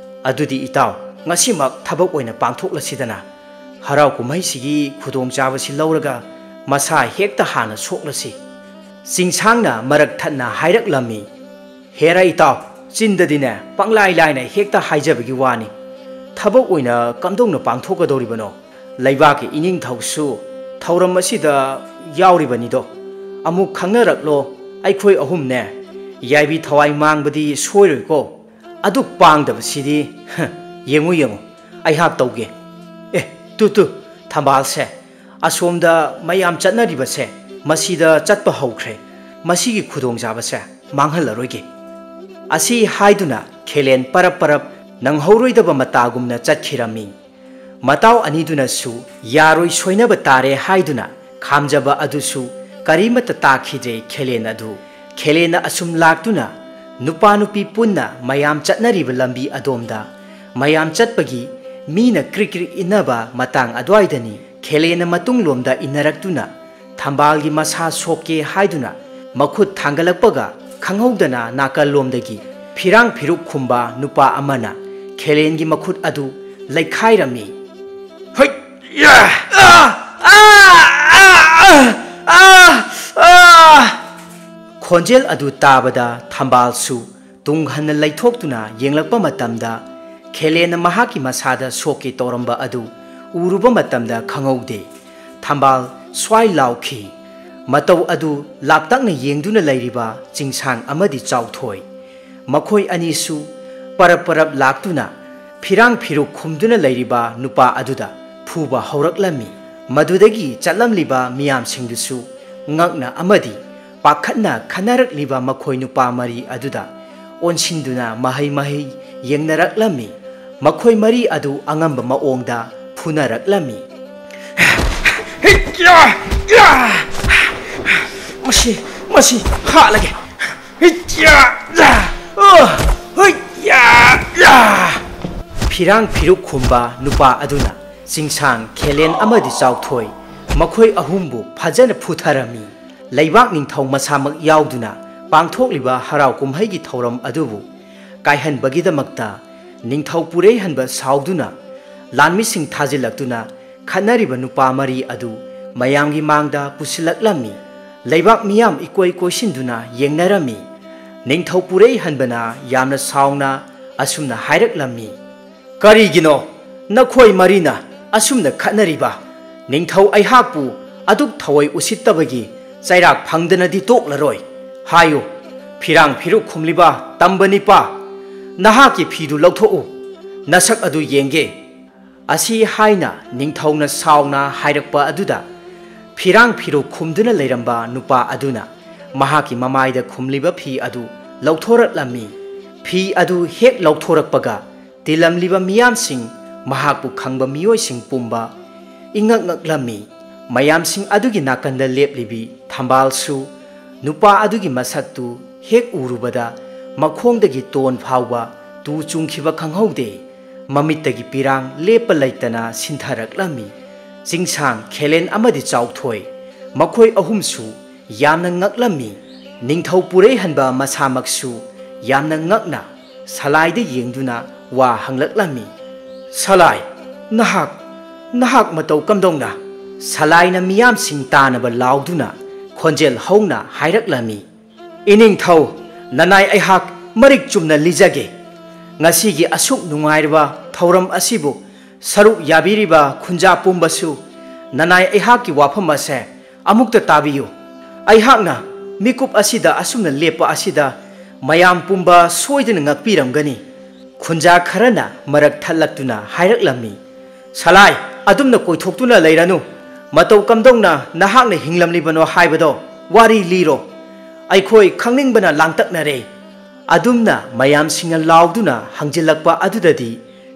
"ꯑꯗꯨꯗꯤ ꯏꯇꯥꯎ, ꯉꯁꯤꯃꯛ ꯊꯕꯛ ꯑꯣꯏꯅ ꯄꯥꯡꯊꯣꯛꯂꯁꯤꯗꯅ꯫ ꯍꯔꯥꯎ ꯀꯨꯝꯍꯩꯁꯤꯒꯤ ꯈꯨꯗꯣꯡꯆꯥꯕꯁꯤ ꯂꯧꯔꯒ ꯃꯁꯥ ꯍꯦꯛꯇ ꯍꯥꯟꯅ ꯁꯣꯛꯂꯁꯤ꯫" ꯆꯤꯡꯁꯥꯡꯅ ꯃꯔꯛ ꯊꯠꯅ ꯍꯥꯏꯔꯛꯂꯝꯃꯤ, "ꯍꯦꯔꯥ ꯏꯇꯥꯎ, ꯆꯤꯟꯗꯗꯤꯅꯦ ꯄꯪꯂꯥꯏ ꯂꯥꯏꯅ ꯍꯦꯛꯇ ꯍꯥꯏꯖꯕꯒꯤ ꯋꯥꯅꯤ꯫ ꯊꯕꯛ ꯑꯣꯏꯅ ꯀꯝꯗꯧꯅ ꯄꯥꯡꯊꯣꯛꯀꯗꯧꯔꯤꯕꯅꯣ? ꯂꯩꯕꯥꯛꯀꯤ ꯏꯅꯤꯡꯊꯧꯁꯨ ꯊꯧꯔꯝ ꯑꯁꯤꯗ ꯌꯥꯎꯔꯤꯕꯅꯤꯗꯣ꯫ ꯑꯃꯨꯛ ꯈꯪꯅꯔꯛꯂꯣ, ꯑꯩꯈꯣꯏ ꯑꯍꯨꯝꯅꯦ ꯌꯥꯏꯕꯤ ꯊꯋꯥꯏ ꯃꯥꯡꯕꯗꯤ ꯁꯣꯏꯔꯣꯏꯀꯣ꯫ ꯑꯗꯨꯛ ꯄꯥꯡꯗꯕꯁꯤꯗꯤ, ꯍ, ꯌꯦꯡꯉꯨ, ꯌꯦꯡꯉꯨ, ꯑꯩꯍꯥꯛ ꯇꯧꯒꯦ꯫ ꯑꯦ, ꯇꯨ, ꯇꯨ, ꯊꯝꯕꯥꯜꯁꯦ, ꯑꯁꯣꯝꯗ ꯃꯌꯥꯝ ꯆꯠꯅꯔꯤꯕꯁꯦ, ꯃꯁꯤꯗ ꯆꯠꯄ ꯍꯧꯈ꯭ꯔꯦ꯫ ꯃꯁꯤꯒꯤ ꯈꯨꯗꯣꯡꯆꯥꯕꯁꯦ ꯃꯥꯡꯍꯜꯂꯔꯣꯏꯒꯦ꯫" ꯑꯁꯤ ꯍꯥꯏꯗꯨꯅ ꯈꯦꯂꯦꯟ ꯄꯔꯞ ꯄꯔꯞ ꯅꯪꯍꯧꯔꯣꯏꯗꯕ ꯃꯇꯥꯒꯨꯝꯅ ꯆꯠꯈꯤꯔꯝꯃꯤ꯫ ꯃꯇꯥꯎ ꯑꯅꯤꯗꯨꯅꯁꯨ ꯌꯥꯔꯣꯏ, ꯁꯣꯏꯅꯕ ꯇꯥꯔꯦ ꯍꯥꯏꯗꯨꯅ ꯈꯥꯝꯖꯕ ꯑꯗꯨꯁꯨ ꯀꯔꯤꯃꯠꯇ ꯇꯥꯈꯤꯗ꯭ꯔꯦ ꯈꯦꯂꯦꯟ ꯑꯗꯨ꯫ ꯈꯦꯂꯦꯟꯅ ꯑꯁꯨꯝ ꯂꯥꯛꯇꯨꯅ ꯅꯨꯄꯥ ꯅꯨꯄꯤ ꯄꯨꯟꯅ ꯃꯌꯥꯝ ꯆꯠꯅꯔꯤꯕ ꯂꯝꯕꯤ ꯑꯗꯣꯝꯗ, ꯃꯌꯥꯝ ꯆꯠꯄꯒꯤ ꯃꯤꯅ ꯀ꯭ꯔꯤꯛ ꯀ꯭ꯔꯤꯛ ꯏꯟꯅꯕ ꯃꯇꯥꯡ ꯑꯗꯨꯋꯥꯏꯗꯅꯤ꯫ ꯈꯦꯂꯦꯟꯅ ꯃꯇꯨꯡꯂꯣꯝꯗ ꯏꯟꯅꯔꯛꯇꯨꯅ ꯊꯝꯕꯥꯜꯒꯤ ꯃꯁꯥ ꯁꯣꯛꯀꯦ ꯍꯥꯏꯗꯨꯅ ꯃꯈꯨꯠ ꯊꯥꯡꯒꯠꯂꯛꯄꯒ, ꯈꯪꯍꯧꯗꯅ ꯅꯥꯀꯜꯂꯣꯝꯗꯒꯤ ꯐꯤꯔꯥꯡ ꯐꯤꯔꯨꯛ ꯈꯨꯝꯕ ꯅꯨꯄꯥ ꯑꯃꯅ ꯈꯦꯂꯦꯟꯒꯤ ꯃꯈꯨꯠ ꯑꯗꯨ ꯂꯩꯈꯥꯏꯔꯝꯃꯤ꯫ "ꯍꯩ! ꯌꯥ! ꯑꯥ! ꯑꯥ! ꯑꯥ! ꯑꯥ! ꯑꯥ!" ꯈꯣꯟꯖꯦꯜ ꯑꯗꯨ ꯇꯥꯕꯗ ꯊꯝꯕꯥꯜꯁꯨ ꯇꯨꯡ ꯍꯟꯅ ꯂꯩꯊꯣꯛꯇꯨꯅ ꯌꯦꯡꯂꯛꯄ ꯃꯇꯝꯗ, ꯈꯦꯂꯦꯟꯅ ꯃꯍꯥꯛꯀꯤ ꯃꯁꯥꯗ ꯁꯣꯛꯀꯦ ꯇꯧꯔꯝꯕ ꯑꯗꯨ ꯎꯔꯨꯕ ꯃꯇꯝꯗ ꯈꯪꯍꯧꯗꯦ꯫ ꯊꯝꯕꯥꯜ ꯁ꯭ꯋꯥꯏ ꯂꯥꯎꯈꯤ꯫ ꯃꯇꯧ ꯑꯗꯨ ꯂꯥꯞꯇꯛꯅ ꯌꯦꯡꯗꯨꯅ ꯂꯩꯔꯤꯕ ꯆꯤꯡꯁꯥꯡ ꯑꯃꯗꯤ ꯆꯥꯎꯊꯣꯏ, ꯃꯈꯣꯏ ꯑꯅꯤꯁꯨ ꯄꯔꯞ ꯄꯔꯞ ꯂꯥꯛꯇꯨꯅ ꯐꯤꯔꯥꯡ ꯐꯤꯔꯨꯛ ꯈꯨꯝꯗꯨꯅ ꯂꯩꯔꯤꯕ ꯅꯨꯄꯥ ꯑꯗꯨꯗ ꯐꯨꯕ ꯍꯧꯔꯛꯂꯝꯃꯤ꯫ ꯃꯗꯨꯗꯒꯤ ꯆꯠꯂꯝꯂꯤꯕ ꯃꯤꯌꯥꯝꯁꯤꯡꯗꯨꯁꯨ ꯉꯛꯅ ꯑꯃꯗꯤ ꯄꯥꯈꯠꯅ ꯈꯟꯅꯔꯛꯂꯤꯕ ꯃꯈꯣꯏ ꯅꯨꯄꯥ ꯃꯔꯤ ꯑꯗꯨꯗ ꯑꯣꯟꯁꯤꯟꯗꯨꯅ ꯃꯍꯩ ꯃꯍꯩ ꯌꯦꯡꯅꯔꯛꯂꯝꯃꯤ꯫ ꯃꯈꯣꯏ ꯃꯔꯤ ꯑꯗꯨ ꯑꯉꯝꯕ ꯃꯑꯣꯡꯗ ꯐꯨꯅꯔꯛꯂꯝꯃꯤ꯫ "ꯃꯁꯤ, ꯃꯁꯤ ꯍꯥꯠꯂꯒꯦ!" ꯐꯤꯔꯥꯡ ꯐꯤꯔꯨꯛ ꯈꯨꯝꯕ ꯅꯨꯄꯥ ꯑꯗꯨꯅ ꯆꯤꯡꯁꯥꯡ, ꯈꯦꯂꯦꯟ ꯑꯃꯗꯤ ꯆꯥꯎꯊꯣꯏ, ꯃꯈꯣꯏ ꯑꯍꯨꯝꯕꯨ ꯐꯖꯅ ꯐꯨꯊꯔꯝꯃꯤ꯫ ꯂꯩꯕꯥꯛ ꯅꯤꯡꯊꯧ ꯃꯁꯥꯃꯛ ꯌꯥꯎꯗꯨꯅ ꯄꯥꯡꯊꯣꯛꯂꯤꯕ ꯍꯔꯥꯎ ꯀꯨꯝꯍꯩꯒꯤ ꯊꯧꯔꯝ ꯑꯗꯨꯕꯨ ꯀꯥꯏꯍꯟꯕꯒꯤꯗꯃꯛꯇ ꯅꯤꯡꯊꯧ ꯄꯨꯔꯩꯍꯟꯕ ꯁꯥꯎꯗꯨꯅ ꯂꯥꯟꯃꯤꯁꯤꯡ ꯊꯥꯖꯤꯜꯂꯛꯇꯨꯅ ꯈꯠꯅꯔꯤꯕ ꯅꯨꯄꯥ ꯃꯔꯤ ꯑꯗꯨ ꯃꯌꯥꯝꯒꯤ ꯃꯥꯡꯗ ꯄꯨꯁꯤꯜꯂꯛꯂꯝꯃꯤ꯫ ꯂꯩꯕꯥꯛ ꯃꯤꯌꯥꯝ ꯏꯀꯣꯏ ꯀꯣꯏꯁꯤꯟꯗꯨꯅ ꯌꯦꯡꯅꯔꯝꯃꯤ꯫ ꯅꯤꯡꯊꯧ ꯄꯨꯔꯩꯍꯟꯕꯅ ꯌꯥꯝꯅ ꯁꯥꯎꯅ ꯑꯁꯨꯝꯅ ꯍꯥꯏꯔꯛꯂꯝꯃꯤ, "ꯀꯔꯤꯒꯤꯅꯣ ꯅꯈꯣꯏ ꯃꯔꯤꯅ ꯑꯁꯨꯝꯅ ꯈꯠꯅꯔꯤꯕ? ꯅꯤꯡꯊꯧ ꯑꯩꯍꯥꯛꯄꯨ ꯑꯗꯨꯛ ꯊꯑꯣꯏ ꯎꯁꯤꯠꯇꯕꯒꯤ ꯆꯩꯔꯥꯛ ꯐꯪꯗꯅꯗꯤ ꯇꯣꯛꯂꯔꯣꯏ꯫ ꯍꯥꯏꯌꯨ, ꯐꯤꯔꯥꯡ ꯐꯤꯔꯨꯛ ꯈꯨꯝꯂꯤꯕ ꯇꯝꯕ ꯅꯤꯄꯥ, ꯅꯍꯥꯛꯀꯤ ꯐꯤꯗꯨ ꯂꯧꯊꯣꯛꯎ, ꯅꯁꯛ ꯑꯗꯨ ꯌꯦꯡꯒꯦ"꯫ ꯑꯁꯤ ꯍꯥꯏꯅ ꯅꯤꯡꯊꯧꯅ ꯁꯥꯎꯅ ꯍꯥꯏꯔꯛꯄ ꯑꯗꯨꯗ, ꯐꯤꯔꯥꯡ ꯐꯤꯔꯨꯛ ꯈꯨꯝꯗꯨꯅ ꯂꯩꯔꯝꯕ ꯅꯨꯄꯥ ꯑꯗꯨꯅ ꯃꯍꯥꯛꯀꯤ ꯃꯃꯥꯏꯗ ꯈꯨꯝꯂꯤꯕ ꯐꯤ ꯑꯗꯨ ꯂꯧꯊꯣꯔꯛꯂꯝꯃꯤ꯫ ꯐꯤ ꯑꯗꯨ ꯍꯦꯛ ꯂꯧꯊꯣꯔꯛꯄꯒ, ꯇꯤꯜꯂꯝꯂꯤꯕ ꯃꯤꯌꯥꯝꯁꯤꯡ, ꯃꯍꯥꯛꯄꯨ ꯈꯪꯕ ꯃꯤꯑꯣꯏꯁꯤꯡ ꯄꯨꯝꯕ ꯏꯉꯛ ꯉꯛꯂꯝꯃꯤ꯫ ꯃꯌꯥꯝꯁꯤꯡ ꯑꯗꯨꯒꯤ ꯅꯥꯀꯟꯗ ꯂꯦꯞꯂꯤꯕꯤ ꯊꯝꯕꯥꯜꯁꯨ ꯅꯨꯄꯥ ꯑꯗꯨꯒꯤ ꯃꯁꯛꯇꯨ ꯍꯦꯛ ꯎꯔꯨꯕꯗ ꯃꯈꯣꯡꯗꯒꯤ ꯇꯣꯟ ꯐꯥꯎꯕ ꯇꯨ ꯆꯨꯡꯈꯤꯕ ꯈꯪꯍꯧꯗꯦ꯫ ꯃꯃꯤꯠꯇꯒꯤ ꯄꯤꯔꯥꯡ ꯂꯦꯞꯄ ꯂꯩꯇꯅ ꯁꯤꯟꯊꯔꯛꯂꯝꯃꯤ꯫ ꯆꯤꯡꯁꯥꯡ, ꯈꯦꯂꯦꯟ ꯑꯃꯗꯤ ꯆꯥꯎꯊꯣꯏ, ꯃꯈꯣꯏ ꯑꯍꯨꯝꯁꯨ ꯌꯥꯝꯅ ꯉꯛꯂꯝꯃꯤ꯫ ꯅꯤꯡꯊꯧ ꯄꯨꯔꯩꯍꯟꯕ ꯃꯁꯥꯃꯛꯁꯨ ꯌꯥꯝꯅ ꯉꯛꯅ ꯁꯂꯥꯏꯗ ꯌꯦꯡꯗꯨꯅ ꯋꯥ ꯍꯪꯂꯛꯂꯝꯃꯤ꯫ "ꯁꯂꯥꯏ, ꯅꯍꯥꯛ, ꯅꯍꯥꯛ ꯃꯇꯧ ꯀꯝꯗꯧꯅ?" ꯁꯂꯥꯏꯅ ꯃꯤꯌꯥꯝꯁꯤꯡ ꯇꯥꯅꯕ ꯂꯥꯎꯗꯨꯅ ꯈꯣꯟꯖꯦꯜ ꯍꯧꯅ ꯍꯥꯏꯔꯛꯂꯝꯃꯤ, "ꯏꯅꯤꯡꯊꯧ, ꯅꯅꯥꯏ ꯑꯩꯍꯥꯛ ꯃꯔꯤꯛ ꯆꯨꯝꯅ ꯂꯤꯖꯒꯦ꯫ ꯉꯁꯤꯒꯤ ꯑꯁꯨꯛ ꯅꯨꯡꯉꯥꯏꯔꯕ ꯊꯧꯔꯝ ꯑꯁꯤꯕꯨ ꯁꯔꯨꯛ ꯌꯥꯕꯤꯔꯤꯕ ꯈꯨꯟꯖꯥ ꯄꯨꯝꯕꯁꯨ ꯅꯅꯥꯏ ꯑꯩꯍꯥꯛꯀꯤ ꯋꯥꯐꯝ ꯑꯁꯦ ꯑꯃꯨꯛꯇ ꯇꯥꯕꯤꯌꯨ꯫ ꯑꯩꯍꯥꯛꯅ ꯃꯤꯀꯨꯞ ꯑꯁꯤꯗ ꯑꯁꯨꯝꯅ ꯂꯦꯞꯄ ꯑꯁꯤꯗ ꯃꯌꯥꯝ ꯄꯨꯝꯕ ꯁꯣꯏꯗꯅ ꯉꯛꯄꯤꯔꯝꯒꯅꯤ"꯫ ꯈꯨꯟꯖꯥ ꯈꯔꯅ ꯃꯔꯛ ꯊꯠꯂꯛꯇꯨꯅ ꯍꯥꯏꯔꯛꯂꯝꯃꯤ, "ꯁꯂꯥꯏ, ꯑꯗꯨꯝꯅ ꯀꯣꯏꯊꯣꯛꯇꯨꯅ ꯂꯩꯔꯅꯨ꯫ ꯃꯇꯧ ꯀꯝꯗꯧꯅ ꯅꯍꯥꯛꯅ ꯍꯤꯡꯂꯝꯂꯤꯕꯅꯣ ꯍꯥꯏꯕꯗꯣ ꯋꯥꯔꯤ ꯂꯤꯔꯣ꯫ ꯑꯩꯈꯣꯏ ꯈꯪꯅꯤꯡꯕꯅ ꯂꯥꯡꯇꯛꯅꯔꯦ"꯫ ꯑꯗꯨꯝꯅ ꯃꯌꯥꯝꯁꯤꯡꯅ ꯂꯥꯎꯗꯨꯅ ꯍꯪꯖꯤꯜꯂꯛꯄ ꯑꯗꯨꯗꯗꯤ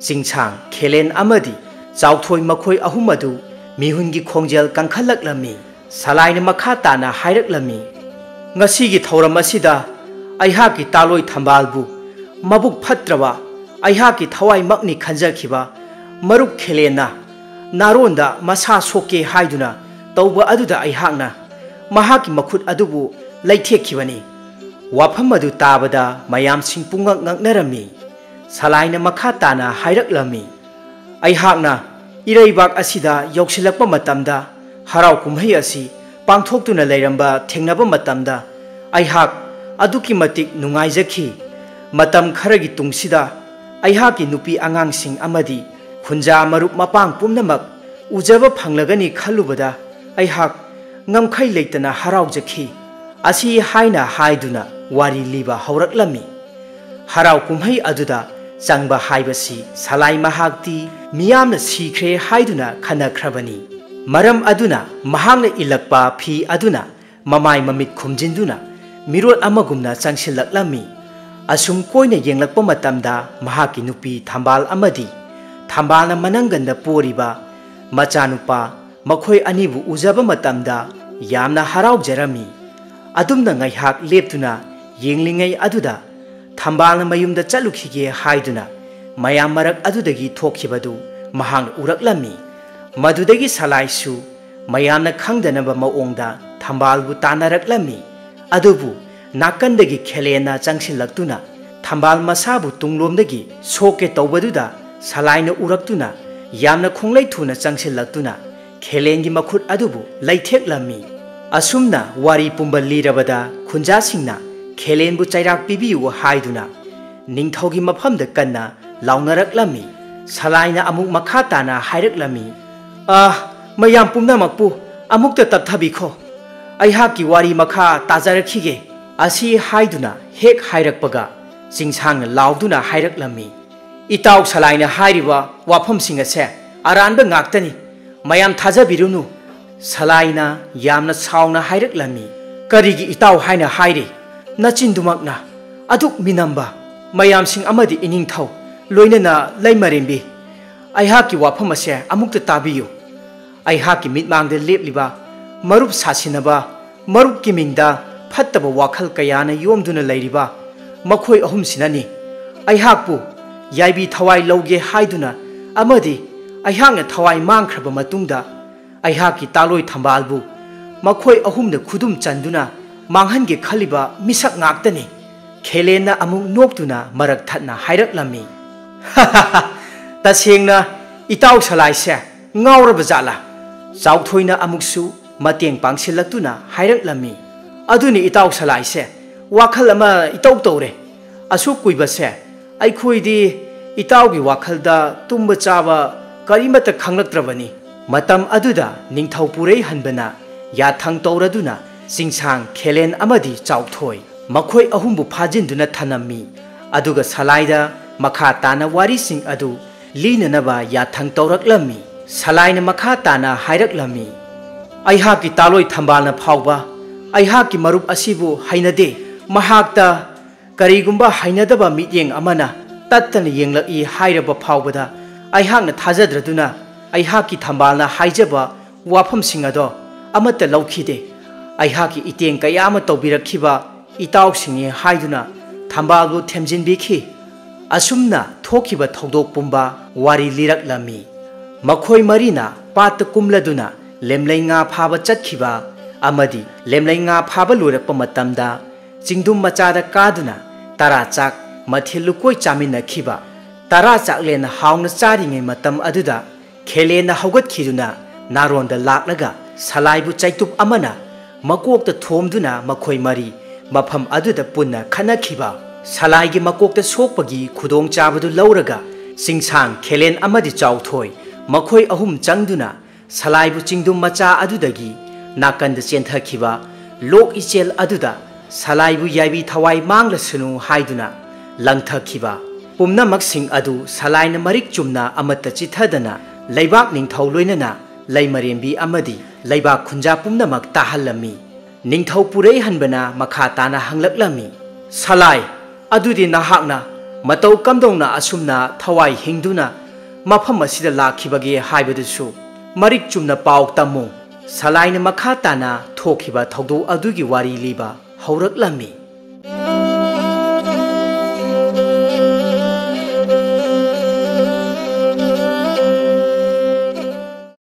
ꯆꯤꯡꯁꯥꯡ, ꯈꯦꯂꯦꯟ ꯑꯃꯗꯤ ꯆꯥꯎꯊꯣꯏ ꯃꯈꯣꯏ ꯑꯍꯨꯝ ꯑꯗꯨ ꯃꯤꯍꯨꯟꯒꯤ ꯈꯣꯡꯖꯦꯜ ꯀꯟꯈꯠꯂꯛꯂꯝꯃꯤ꯫ ꯁꯂꯥꯏꯅ ꯃꯈꯥ ꯇꯥꯅ ꯍꯥꯏꯔꯛꯂꯝꯃꯤ, "ꯉꯁꯤꯒꯤ ꯊꯧꯔꯝ ꯑꯁꯤꯗ ꯑꯩꯍꯥꯛꯀꯤ ꯇꯥꯂꯣꯏ ꯊꯝꯕꯥꯜꯕꯨ ꯃꯕꯨꯛ ꯐꯠꯇ꯭ꯔꯕ ꯑꯩꯍꯥꯛꯀꯤ ꯊꯋꯥꯏꯃꯛꯅꯤ ꯈꯟꯖꯈꯤꯕ ꯃꯔꯨꯞ ꯈꯦꯂꯦꯟꯅ ꯅꯥꯔꯣꯟꯗ ꯃꯁꯥ ꯁꯣꯛꯀꯦ ꯍꯥꯏꯗꯨꯅ ꯇꯧꯕ ꯑꯗꯨꯗ ꯑꯩꯍꯥꯛꯅ ꯃꯍꯥꯛꯀꯤ ꯃꯈꯨꯠ ꯑꯗꯨꯕꯨ ꯂꯩꯊꯦꯛꯈꯤꯕꯅꯤ꯫ ꯋꯥꯐꯝ ꯑꯗꯨ ꯇꯥꯕꯗ ꯃꯌꯥꯝꯁꯤꯡ ꯄꯨꯡꯉꯛ ꯉꯛꯅꯔꯝꯃꯤ꯫ ꯁꯂꯥꯏꯅ ꯃꯈꯥ ꯇꯥꯅ ꯍꯥꯏꯔꯛꯂꯝꯃꯤ, "ꯑꯩꯍꯥꯛꯅ ꯏꯔꯩꯕꯥꯛ ꯑꯁꯤꯗ ꯌꯧꯁꯤꯜꯂꯛꯄ ꯃꯇꯝꯗ, ꯍꯔꯥꯎ ꯀꯨꯝꯍꯩ ꯑꯁꯤ ꯄꯥꯡꯊꯣꯛꯇꯨꯅ ꯂꯩꯔꯝꯕ ꯊꯦꯡꯅꯕ ꯃꯇꯝꯗ, ꯑꯩꯍꯥꯛ ꯑꯗꯨꯛꯀꯤ ꯃꯇꯤꯛ ꯅꯨꯡꯉꯥꯏꯖꯈꯤ꯫ ꯃꯇꯝ ꯈꯔꯒꯤ ꯇꯨꯡꯁꯤꯗ ꯑꯩꯍꯥꯛꯀꯤ ꯅꯨꯄꯤ ꯑꯉꯥꯡꯁꯤꯡ ꯑꯃꯗꯤ ꯈꯨꯟꯖꯥ ꯃꯔꯨꯞ ꯃꯄꯥꯡ ꯄꯨꯝꯅꯃꯛ ꯎꯖꯕ ꯐꯪꯂꯒꯅꯤ ꯈꯜꯂꯨꯕꯗ ꯑꯩꯍꯥꯛ ꯉꯝꯈꯩ ꯂꯩꯇꯅ ꯍꯔꯥꯎꯖꯈꯤ" ꯑꯁꯤ ꯍꯥꯏꯅ ꯍꯥꯏꯗꯨꯅ ꯋꯥꯔꯤ ꯂꯤꯕ ꯍꯧꯔꯛꯂꯝꯃꯤ꯫ ꯍꯔꯥꯎ ꯀꯨꯝꯍꯩ ꯑꯗꯨꯗ ꯆꯪꯕ ꯍꯥꯏꯕꯁꯤ ꯁꯂꯥꯏ ꯃꯍꯥꯛꯇꯤ ꯃꯤꯌꯥꯝꯅ ꯁꯤꯈ꯭ꯔꯦ ꯍꯥꯏꯗꯨꯅ ꯈꯟꯅꯈ꯭ꯔꯕꯅꯤ꯫ ꯃꯔꯝ ꯑꯗꯨꯅ ꯃꯍꯥꯛꯅ ꯏꯜꯂꯛꯄ ꯐꯤ ꯑꯗꯨꯅ ꯃꯃꯥꯏ ꯃꯃꯤꯠ ꯈꯨꯝꯖꯤꯟꯗꯨꯅ ꯃꯤꯔꯣꯠ ꯑꯃꯒꯨꯝꯅ ꯆꯪꯁꯤꯜꯂꯛꯂꯝꯃꯤ꯫ ꯑꯁꯨꯝ ꯀꯣꯏꯅ ꯌꯦꯡꯂꯛꯄ ꯃꯇꯝꯗ ꯃꯍꯥꯛꯀꯤ ꯅꯨꯄꯤ ꯊꯝꯕꯥꯜ ꯑꯃꯗꯤ ꯊꯝꯕꯥꯜꯅ ꯃꯅꯪꯒꯟꯗ ꯄꯣꯔꯤꯕ ꯃꯆꯥꯅꯨꯄꯥ, ꯃꯈꯣꯏ ꯑꯅꯤꯕꯨ ꯎꯖꯕ ꯃꯇꯝꯗ ꯌꯥꯝꯅ ꯍꯔꯥꯎꯖꯔꯝꯃꯤ꯫ ꯑꯗꯨꯝꯅ ꯉꯥꯏꯍꯥꯛ ꯂꯦꯞꯇꯨꯅ ꯌꯦꯡꯂꯤꯉꯩ ꯑꯗꯨꯗ ꯊꯝꯕꯥꯜꯅ ꯃꯌꯨꯝꯗ ꯆꯠꯂꯨꯈꯤꯒꯦ ꯍꯥꯏꯗꯨꯅ ꯃꯌꯥꯝ ꯃꯔꯛ ꯑꯗꯨꯗꯒꯤ ꯊꯣꯛꯈꯤꯕꯗꯨ ꯃꯍꯥꯛꯅ ꯎꯔꯛꯂꯝꯃꯤ꯫ ꯃꯗꯨꯗꯒꯤ ꯁꯂꯥꯏꯁꯨ ꯃꯌꯥꯝꯅ ꯈꯪꯗꯅꯕ ꯃꯑꯣꯡꯗ ꯊꯝꯕꯥꯜꯕꯨ ꯇꯥꯟꯅꯔꯛꯂꯝꯃꯤ꯫ ꯑꯗꯨꯕꯨ ꯅꯥꯀꯟꯗꯒꯤ ꯈꯦꯂꯦꯟꯅ ꯆꯪꯁꯤꯜꯂꯛꯇꯨꯅ ꯊꯝꯕꯥꯜ ꯃꯁꯥꯕꯨ ꯇꯨꯡꯂꯣꯝꯗꯒꯤ ꯁꯣꯛꯀꯦ ꯇꯧꯕꯗꯨꯗ ꯁꯂꯥꯏꯅ ꯎꯔꯛꯇꯨꯅ ꯌꯥꯝꯅ ꯈꯣꯡꯂꯩ ꯊꯨꯅ ꯆꯪꯁꯤꯜꯂꯛꯇꯨꯅ ꯈꯦꯂꯦꯟꯒꯤ ꯃꯈꯨꯠ ꯑꯗꯨꯕꯨ ꯂꯩꯊꯦꯛꯂꯝꯃꯤ꯫ ꯑꯁꯨꯝꯅ ꯋꯥꯔꯤ ꯄꯨꯝꯕ ꯂꯤꯔꯕꯗ ꯈꯨꯟꯖꯥꯁꯤꯡꯅ ꯈꯦꯂꯦꯟꯕꯨ ꯆꯩꯔꯥꯛ ꯄꯤꯕꯤꯌꯨ ꯍꯥꯏꯗꯨꯅ ꯅꯤꯡꯊꯧꯒꯤ ꯃꯐꯝꯗ ꯀꯟꯅ ꯂꯥꯎꯅꯔꯛꯂꯝꯃꯤ꯫ ꯁꯂꯥꯏꯅ ꯑꯃꯨꯛ ꯃꯈꯥ ꯇꯥꯅ ꯍꯥꯏꯔꯛꯂꯝꯃꯤ, "ꯑꯥ, ꯃꯌꯥꯝ ꯄꯨꯝꯅꯃꯛꯄꯨ ꯑꯃꯨꯛꯇ ꯇꯞꯊꯕꯤꯈꯣ꯫ ꯑꯩꯍꯥꯛꯀꯤ ꯋꯥꯔꯤ ꯃꯈꯥ ꯇꯥꯖꯔꯛꯈꯤꯒꯦ" ꯑꯁꯤ ꯍꯥꯏꯗꯨꯅ ꯍꯦꯛ ꯍꯥꯏꯔꯛꯄꯒ ꯆꯤꯡꯁꯥꯡꯅ ꯂꯥꯎꯗꯨꯅ ꯍꯥꯏꯔꯛꯂꯝꯃꯤ, "ꯏꯇꯥꯎ ꯁꯂꯥꯏꯅ ꯍꯥꯏꯔꯤꯕ ꯋꯥꯐꯝꯁꯤꯡ ꯑꯁꯦ ꯑꯔꯥꯟꯕ ꯉꯥꯛꯇꯅꯤ꯫ ꯃꯌꯥꯝ ꯊꯥꯖꯕꯤꯔꯨꯅꯨ"꯫ ꯁꯂꯥꯏꯅ ꯌꯥꯝꯅ ꯁꯥꯎꯅ ꯍꯥꯏꯔꯛꯂꯝꯃꯤ, "ꯀꯔꯤꯒꯤ ꯏꯇꯥꯎ ꯍꯥꯏꯅ ꯍꯥꯏꯔꯤ? ꯅꯆꯤꯟꯗꯨꯃꯛꯅ ꯑꯗꯨꯛ ꯃꯤꯅꯝꯕ ꯃꯌꯥꯝꯁꯤꯡ ꯑꯃꯗꯤ ꯏꯅꯤꯡꯊꯧ, ꯂꯣꯏꯅꯅ ꯂꯩꯃꯔꯦꯝꯕꯤ, ꯑꯩꯍꯥꯛꯀꯤ ꯋꯥꯐꯝ ꯑꯁꯦ ꯑꯃꯨꯛꯇ ꯇꯥꯕꯤꯌꯨ꯫ ꯑꯩꯍꯥꯛꯀꯤ ꯃꯤꯠꯃꯥꯡꯗ ꯂꯦꯞꯂꯤꯕ ꯃꯔꯨꯞ ꯁꯥꯁꯤꯟꯅꯕ, ꯃꯔꯨꯞꯀꯤ ꯃꯤꯡꯗ ꯐꯠꯇꯕ ꯋꯥꯈꯜ ꯀꯌꯥꯅ ꯌꯣꯝꯗꯨꯅ ꯂꯩꯔꯤꯕ ꯃꯈꯣꯏ ꯑꯍꯨꯝꯁꯤꯅꯅꯤ꯫ ꯑꯩꯍꯥꯛꯄꯨ ꯌꯥꯏꯕꯤ ꯊꯋꯥꯏ ꯂꯧꯒꯦ ꯍꯥꯏꯗꯨꯅ ꯑꯃꯗꯤ ꯑꯩꯍꯥꯛꯅ ꯊꯋꯥꯏ ꯃꯥꯡꯈ꯭ꯔꯕ ꯃꯇꯨꯡꯗ ꯑꯩꯍꯥꯛꯀꯤ ꯇꯥꯂꯣꯏ ꯊꯝꯕꯥꯜꯕꯨ ꯃꯈꯣꯏ ꯑꯍꯨꯝꯅ ꯈꯨꯗꯨꯝ ꯆꯟꯗꯨꯅ ꯃꯥꯡꯍꯟꯒꯦ ꯈꯜꯂꯤꯕ ꯃꯤꯁꯛ ꯉꯥꯛꯇꯅꯤ꯫ ꯈꯦꯂꯦꯟꯅ ꯑꯃꯨꯛ ꯅꯣꯛꯇꯨꯅ ꯃꯔꯛ ꯊꯠꯅ ꯍꯥꯏꯔꯛꯂꯝꯃꯤ, "ꯇꯁꯦꯡꯅ ꯏꯇꯥꯎ ꯁꯂꯥꯏꯁꯦ ꯉꯥꯎꯔꯕ ꯖꯥꯠꯂꯥ?" ꯆꯥꯎꯊꯣꯏꯅ ꯑꯃꯨꯛꯁꯨ ꯃꯇꯦꯡ ꯄꯥꯡꯁꯤꯜꯂꯛꯇꯨꯅ ꯍꯥꯏꯔꯛꯂꯝꯃꯤ, "ꯑꯗꯨꯅꯤ ꯏꯇꯥꯎ ꯁꯂꯥꯏꯁꯦ ꯋꯥꯈꯜ ꯑꯃ ꯏꯇꯧ ꯇꯧꯔꯦ꯫ ꯑꯁꯨꯛ ꯀꯨꯏꯕꯁꯦ ꯑꯩꯈꯣꯏꯗꯤ ꯏꯇꯥꯎꯒꯤ ꯋꯥꯈꯜꯗ ꯇꯨꯝꯕ ꯆꯥꯕ ꯀꯔꯤꯃꯠꯇ ꯈꯪꯂꯛꯇ꯭ꯔꯕꯅꯤ꯫" ꯃꯇꯝ ꯑꯗꯨꯗ ꯅꯤꯡꯊꯧ ꯄꯨꯔꯩ ꯍꯟꯕꯅ ꯌꯥꯊꯪ ꯇꯧꯔꯗꯨꯅ ꯆꯤꯡꯁꯥꯡ ꯈꯦꯂꯦꯟ ꯑꯃꯗꯤ ꯆꯥꯎꯊꯣꯏ ꯃꯈꯣꯏ ꯑꯍꯨꯝꯕꯨ ꯐꯥꯖꯤꯟꯗꯨꯅ ꯊꯅꯝꯃꯤ꯫ ꯑꯗꯨꯒ ꯁꯂꯥꯏꯗ ꯃꯈꯥ ꯇꯥꯅ ꯋꯥꯔꯤꯁꯤꯡ ꯑꯗꯨ ꯂꯤꯅꯅꯕ ꯌꯥꯊꯪ ꯇꯧꯔꯛꯂꯝꯃꯤ꯫ ꯁꯂꯥꯏꯅ ꯃꯈꯥ ꯇꯥꯅ ꯍꯥꯏꯔꯛꯂꯝꯃꯤ, "ꯑꯩꯍꯥꯛꯀꯤ ꯇꯥꯂꯣꯏ ꯊꯝꯕꯥꯜꯅ ꯐꯥꯎꯕ ꯑꯩꯍꯥꯛꯀꯤ ꯃꯔꯨꯞ ꯑꯁꯤꯕꯨ ꯍꯩꯅꯗꯦ꯫ ꯃꯍꯥꯛꯇ ꯀꯔꯤꯒꯨꯝꯕ ꯍꯩꯅꯗꯕ ꯃꯤꯠꯌꯦꯡ ꯑꯃꯅ ꯇꯠꯇꯅ ꯌꯦꯡꯂꯛꯏ ꯍꯥꯏꯔꯕ ꯐꯥꯎꯕꯗ ꯑꯩꯍꯥꯛꯅ ꯊꯥꯖꯗ꯭ꯔꯗꯨꯅ ꯑꯩꯍꯥꯛꯀꯤ ꯊꯝꯕꯥꯜꯅ ꯍꯥꯏꯖꯕ ꯋꯥꯐꯝꯁꯤꯡ ꯑꯗꯣ ꯑꯃꯠꯇ ꯂꯧꯈꯤꯗꯦ꯫ ꯑꯩꯍꯥꯛꯀꯤ ꯏꯇꯦꯡ ꯀꯌꯥ ꯑꯃ ꯇꯧꯕꯤꯔꯛꯈꯤꯕ ꯏꯇꯥꯎꯁꯤꯡꯅꯤ ꯍꯥꯏꯗꯨꯅ ꯊꯝꯕꯥꯜꯕꯨ ꯊꯦꯝꯖꯤꯟꯕꯤꯈꯤ꯫" ꯑꯁꯨꯝꯅ ꯊꯣꯛꯈꯤꯕ ꯊꯧꯗꯣꯛ ꯄꯨꯝꯕ ꯋꯥꯔꯤ ꯂꯤꯔꯛꯂꯝꯃꯤ꯫ ꯃꯈꯣꯏ ꯃꯔꯤꯅ ꯄꯥꯠꯇ ꯀꯨꯝꯂꯗꯨꯅ ꯂꯦꯝꯂꯩ ꯉꯥ ꯐꯥꯕ ꯆꯠꯈꯤꯕ ꯑꯃꯗꯤ ꯂꯦꯝꯂꯩ ꯉꯥ ꯐꯥꯕ ꯂꯣꯏꯔꯛꯄ ꯃꯇꯝꯗ ꯆꯤꯡꯗꯨꯝ ꯃꯆꯥꯗ ꯀꯥꯗꯨꯅ ꯇꯔꯥ ꯆꯥꯛ ꯃꯊꯦꯜ ꯂꯨꯀꯣꯏ ꯆꯥꯃꯤꯟꯅꯈꯤꯕ꯫ ꯇꯔꯥ ꯆꯥꯛꯂꯦꯟ ꯍꯥꯎꯅ ꯆꯥꯔꯤꯉꯩ ꯃꯇꯝ ꯑꯗꯨꯗ ꯈꯦꯂꯦꯟꯅ ꯍꯧꯒꯠꯈꯤꯗꯨꯅ ꯅꯥꯔꯣꯟꯗ ꯂꯥꯛꯂꯒ ꯁꯂꯥꯏꯕꯨ ꯆꯩꯇꯨꯞ ꯑꯃꯅ ꯃꯀꯣꯛꯇ ꯊꯣꯝꯗꯨꯅ ꯃꯈꯣꯏ ꯃꯔꯤ ꯃꯐꯝ ꯑꯗꯨꯗ ꯄꯨꯟꯅ ꯈꯠꯅꯈꯤꯕ꯫ ꯁꯂꯥꯏꯒꯤ ꯃꯀꯣꯛꯇ ꯁꯣꯛꯄꯒꯤ ꯈꯨꯗꯣꯡꯆꯥꯕꯗꯨ ꯂꯧꯔꯒ ꯆꯤꯡꯁꯥꯡ ꯈꯦꯂꯦꯟ ꯑꯃꯗꯤ ꯆꯥꯎꯊꯣꯏ ꯃꯈꯣꯏ ꯑꯍꯨꯝ ꯆꯪꯗꯨꯅ ꯁꯂꯥꯏꯕꯨ ꯆꯤꯡꯗꯨꯝ ꯃꯆꯥ ꯑꯗꯨꯗꯒꯤ ꯅꯥꯀꯟꯗ ꯆꯦꯟꯊꯈꯤꯕ ꯂꯣꯛ ꯏꯆꯦꯜ ꯑꯗꯨꯗ ꯁꯂꯥꯏꯕꯨ ꯌꯥꯏꯕꯤ ꯊꯋꯥꯏ ꯃꯥꯡꯂꯁꯅꯨ ꯍꯥꯏꯗꯨꯅ ꯂꯪꯊꯈꯤꯕ꯫ ꯄꯨꯝꯅꯃꯛꯁꯤꯡ ꯑꯗꯨ ꯁꯂꯥꯏꯅ ꯃꯔꯤꯛ ꯆꯨꯝꯅ ꯑꯃꯠꯇ ꯆꯤꯠꯊꯗꯅ ꯂꯩꯕꯥꯛ ꯅꯤꯡꯊꯧ ꯂꯣꯏꯅꯅ ꯂꯩꯃꯔꯦꯝꯕꯤ ꯑꯃꯗꯤ ꯂꯩꯕꯥꯛ ꯈꯨꯟꯖꯥ ꯄꯨꯝꯅꯃꯛ ꯇꯥꯍꯜꯂꯝꯃꯤ꯫ ꯅꯤꯡꯊꯧ ꯄꯨꯔꯩꯍꯟꯕꯅ ꯃꯈꯥ ꯇꯥꯅ ꯍꯪꯂꯛꯂꯝꯃꯤ, "ꯁꯂꯥꯏ, ꯑꯗꯨꯗꯤ ꯅꯍꯥꯛꯅ ꯃꯇꯧ ꯀꯝꯗꯧꯅ ꯑꯁꯨꯝꯅ ꯊꯋꯥꯏ ꯍꯤꯡꯗꯨꯅ ꯃꯐꯝ ꯑꯁꯤꯗ ꯂꯥꯛꯈꯤꯕꯒꯦ ꯍꯥꯏꯕꯗꯨꯁꯨ ꯃꯔꯤꯛ ꯆꯨꯝꯅ ꯄꯥꯎ ꯇꯝꯃꯨ꯫" ꯁꯂꯥꯏꯅ ꯃꯈꯥ ꯇꯥꯅ ꯊꯣꯛꯈꯤꯕ ꯊꯧꯗꯣꯛ ꯑꯗꯨꯒꯤ ꯋꯥꯔꯤ ꯂꯤꯕ ꯍꯧꯔꯛꯂꯝꯃꯤ꯫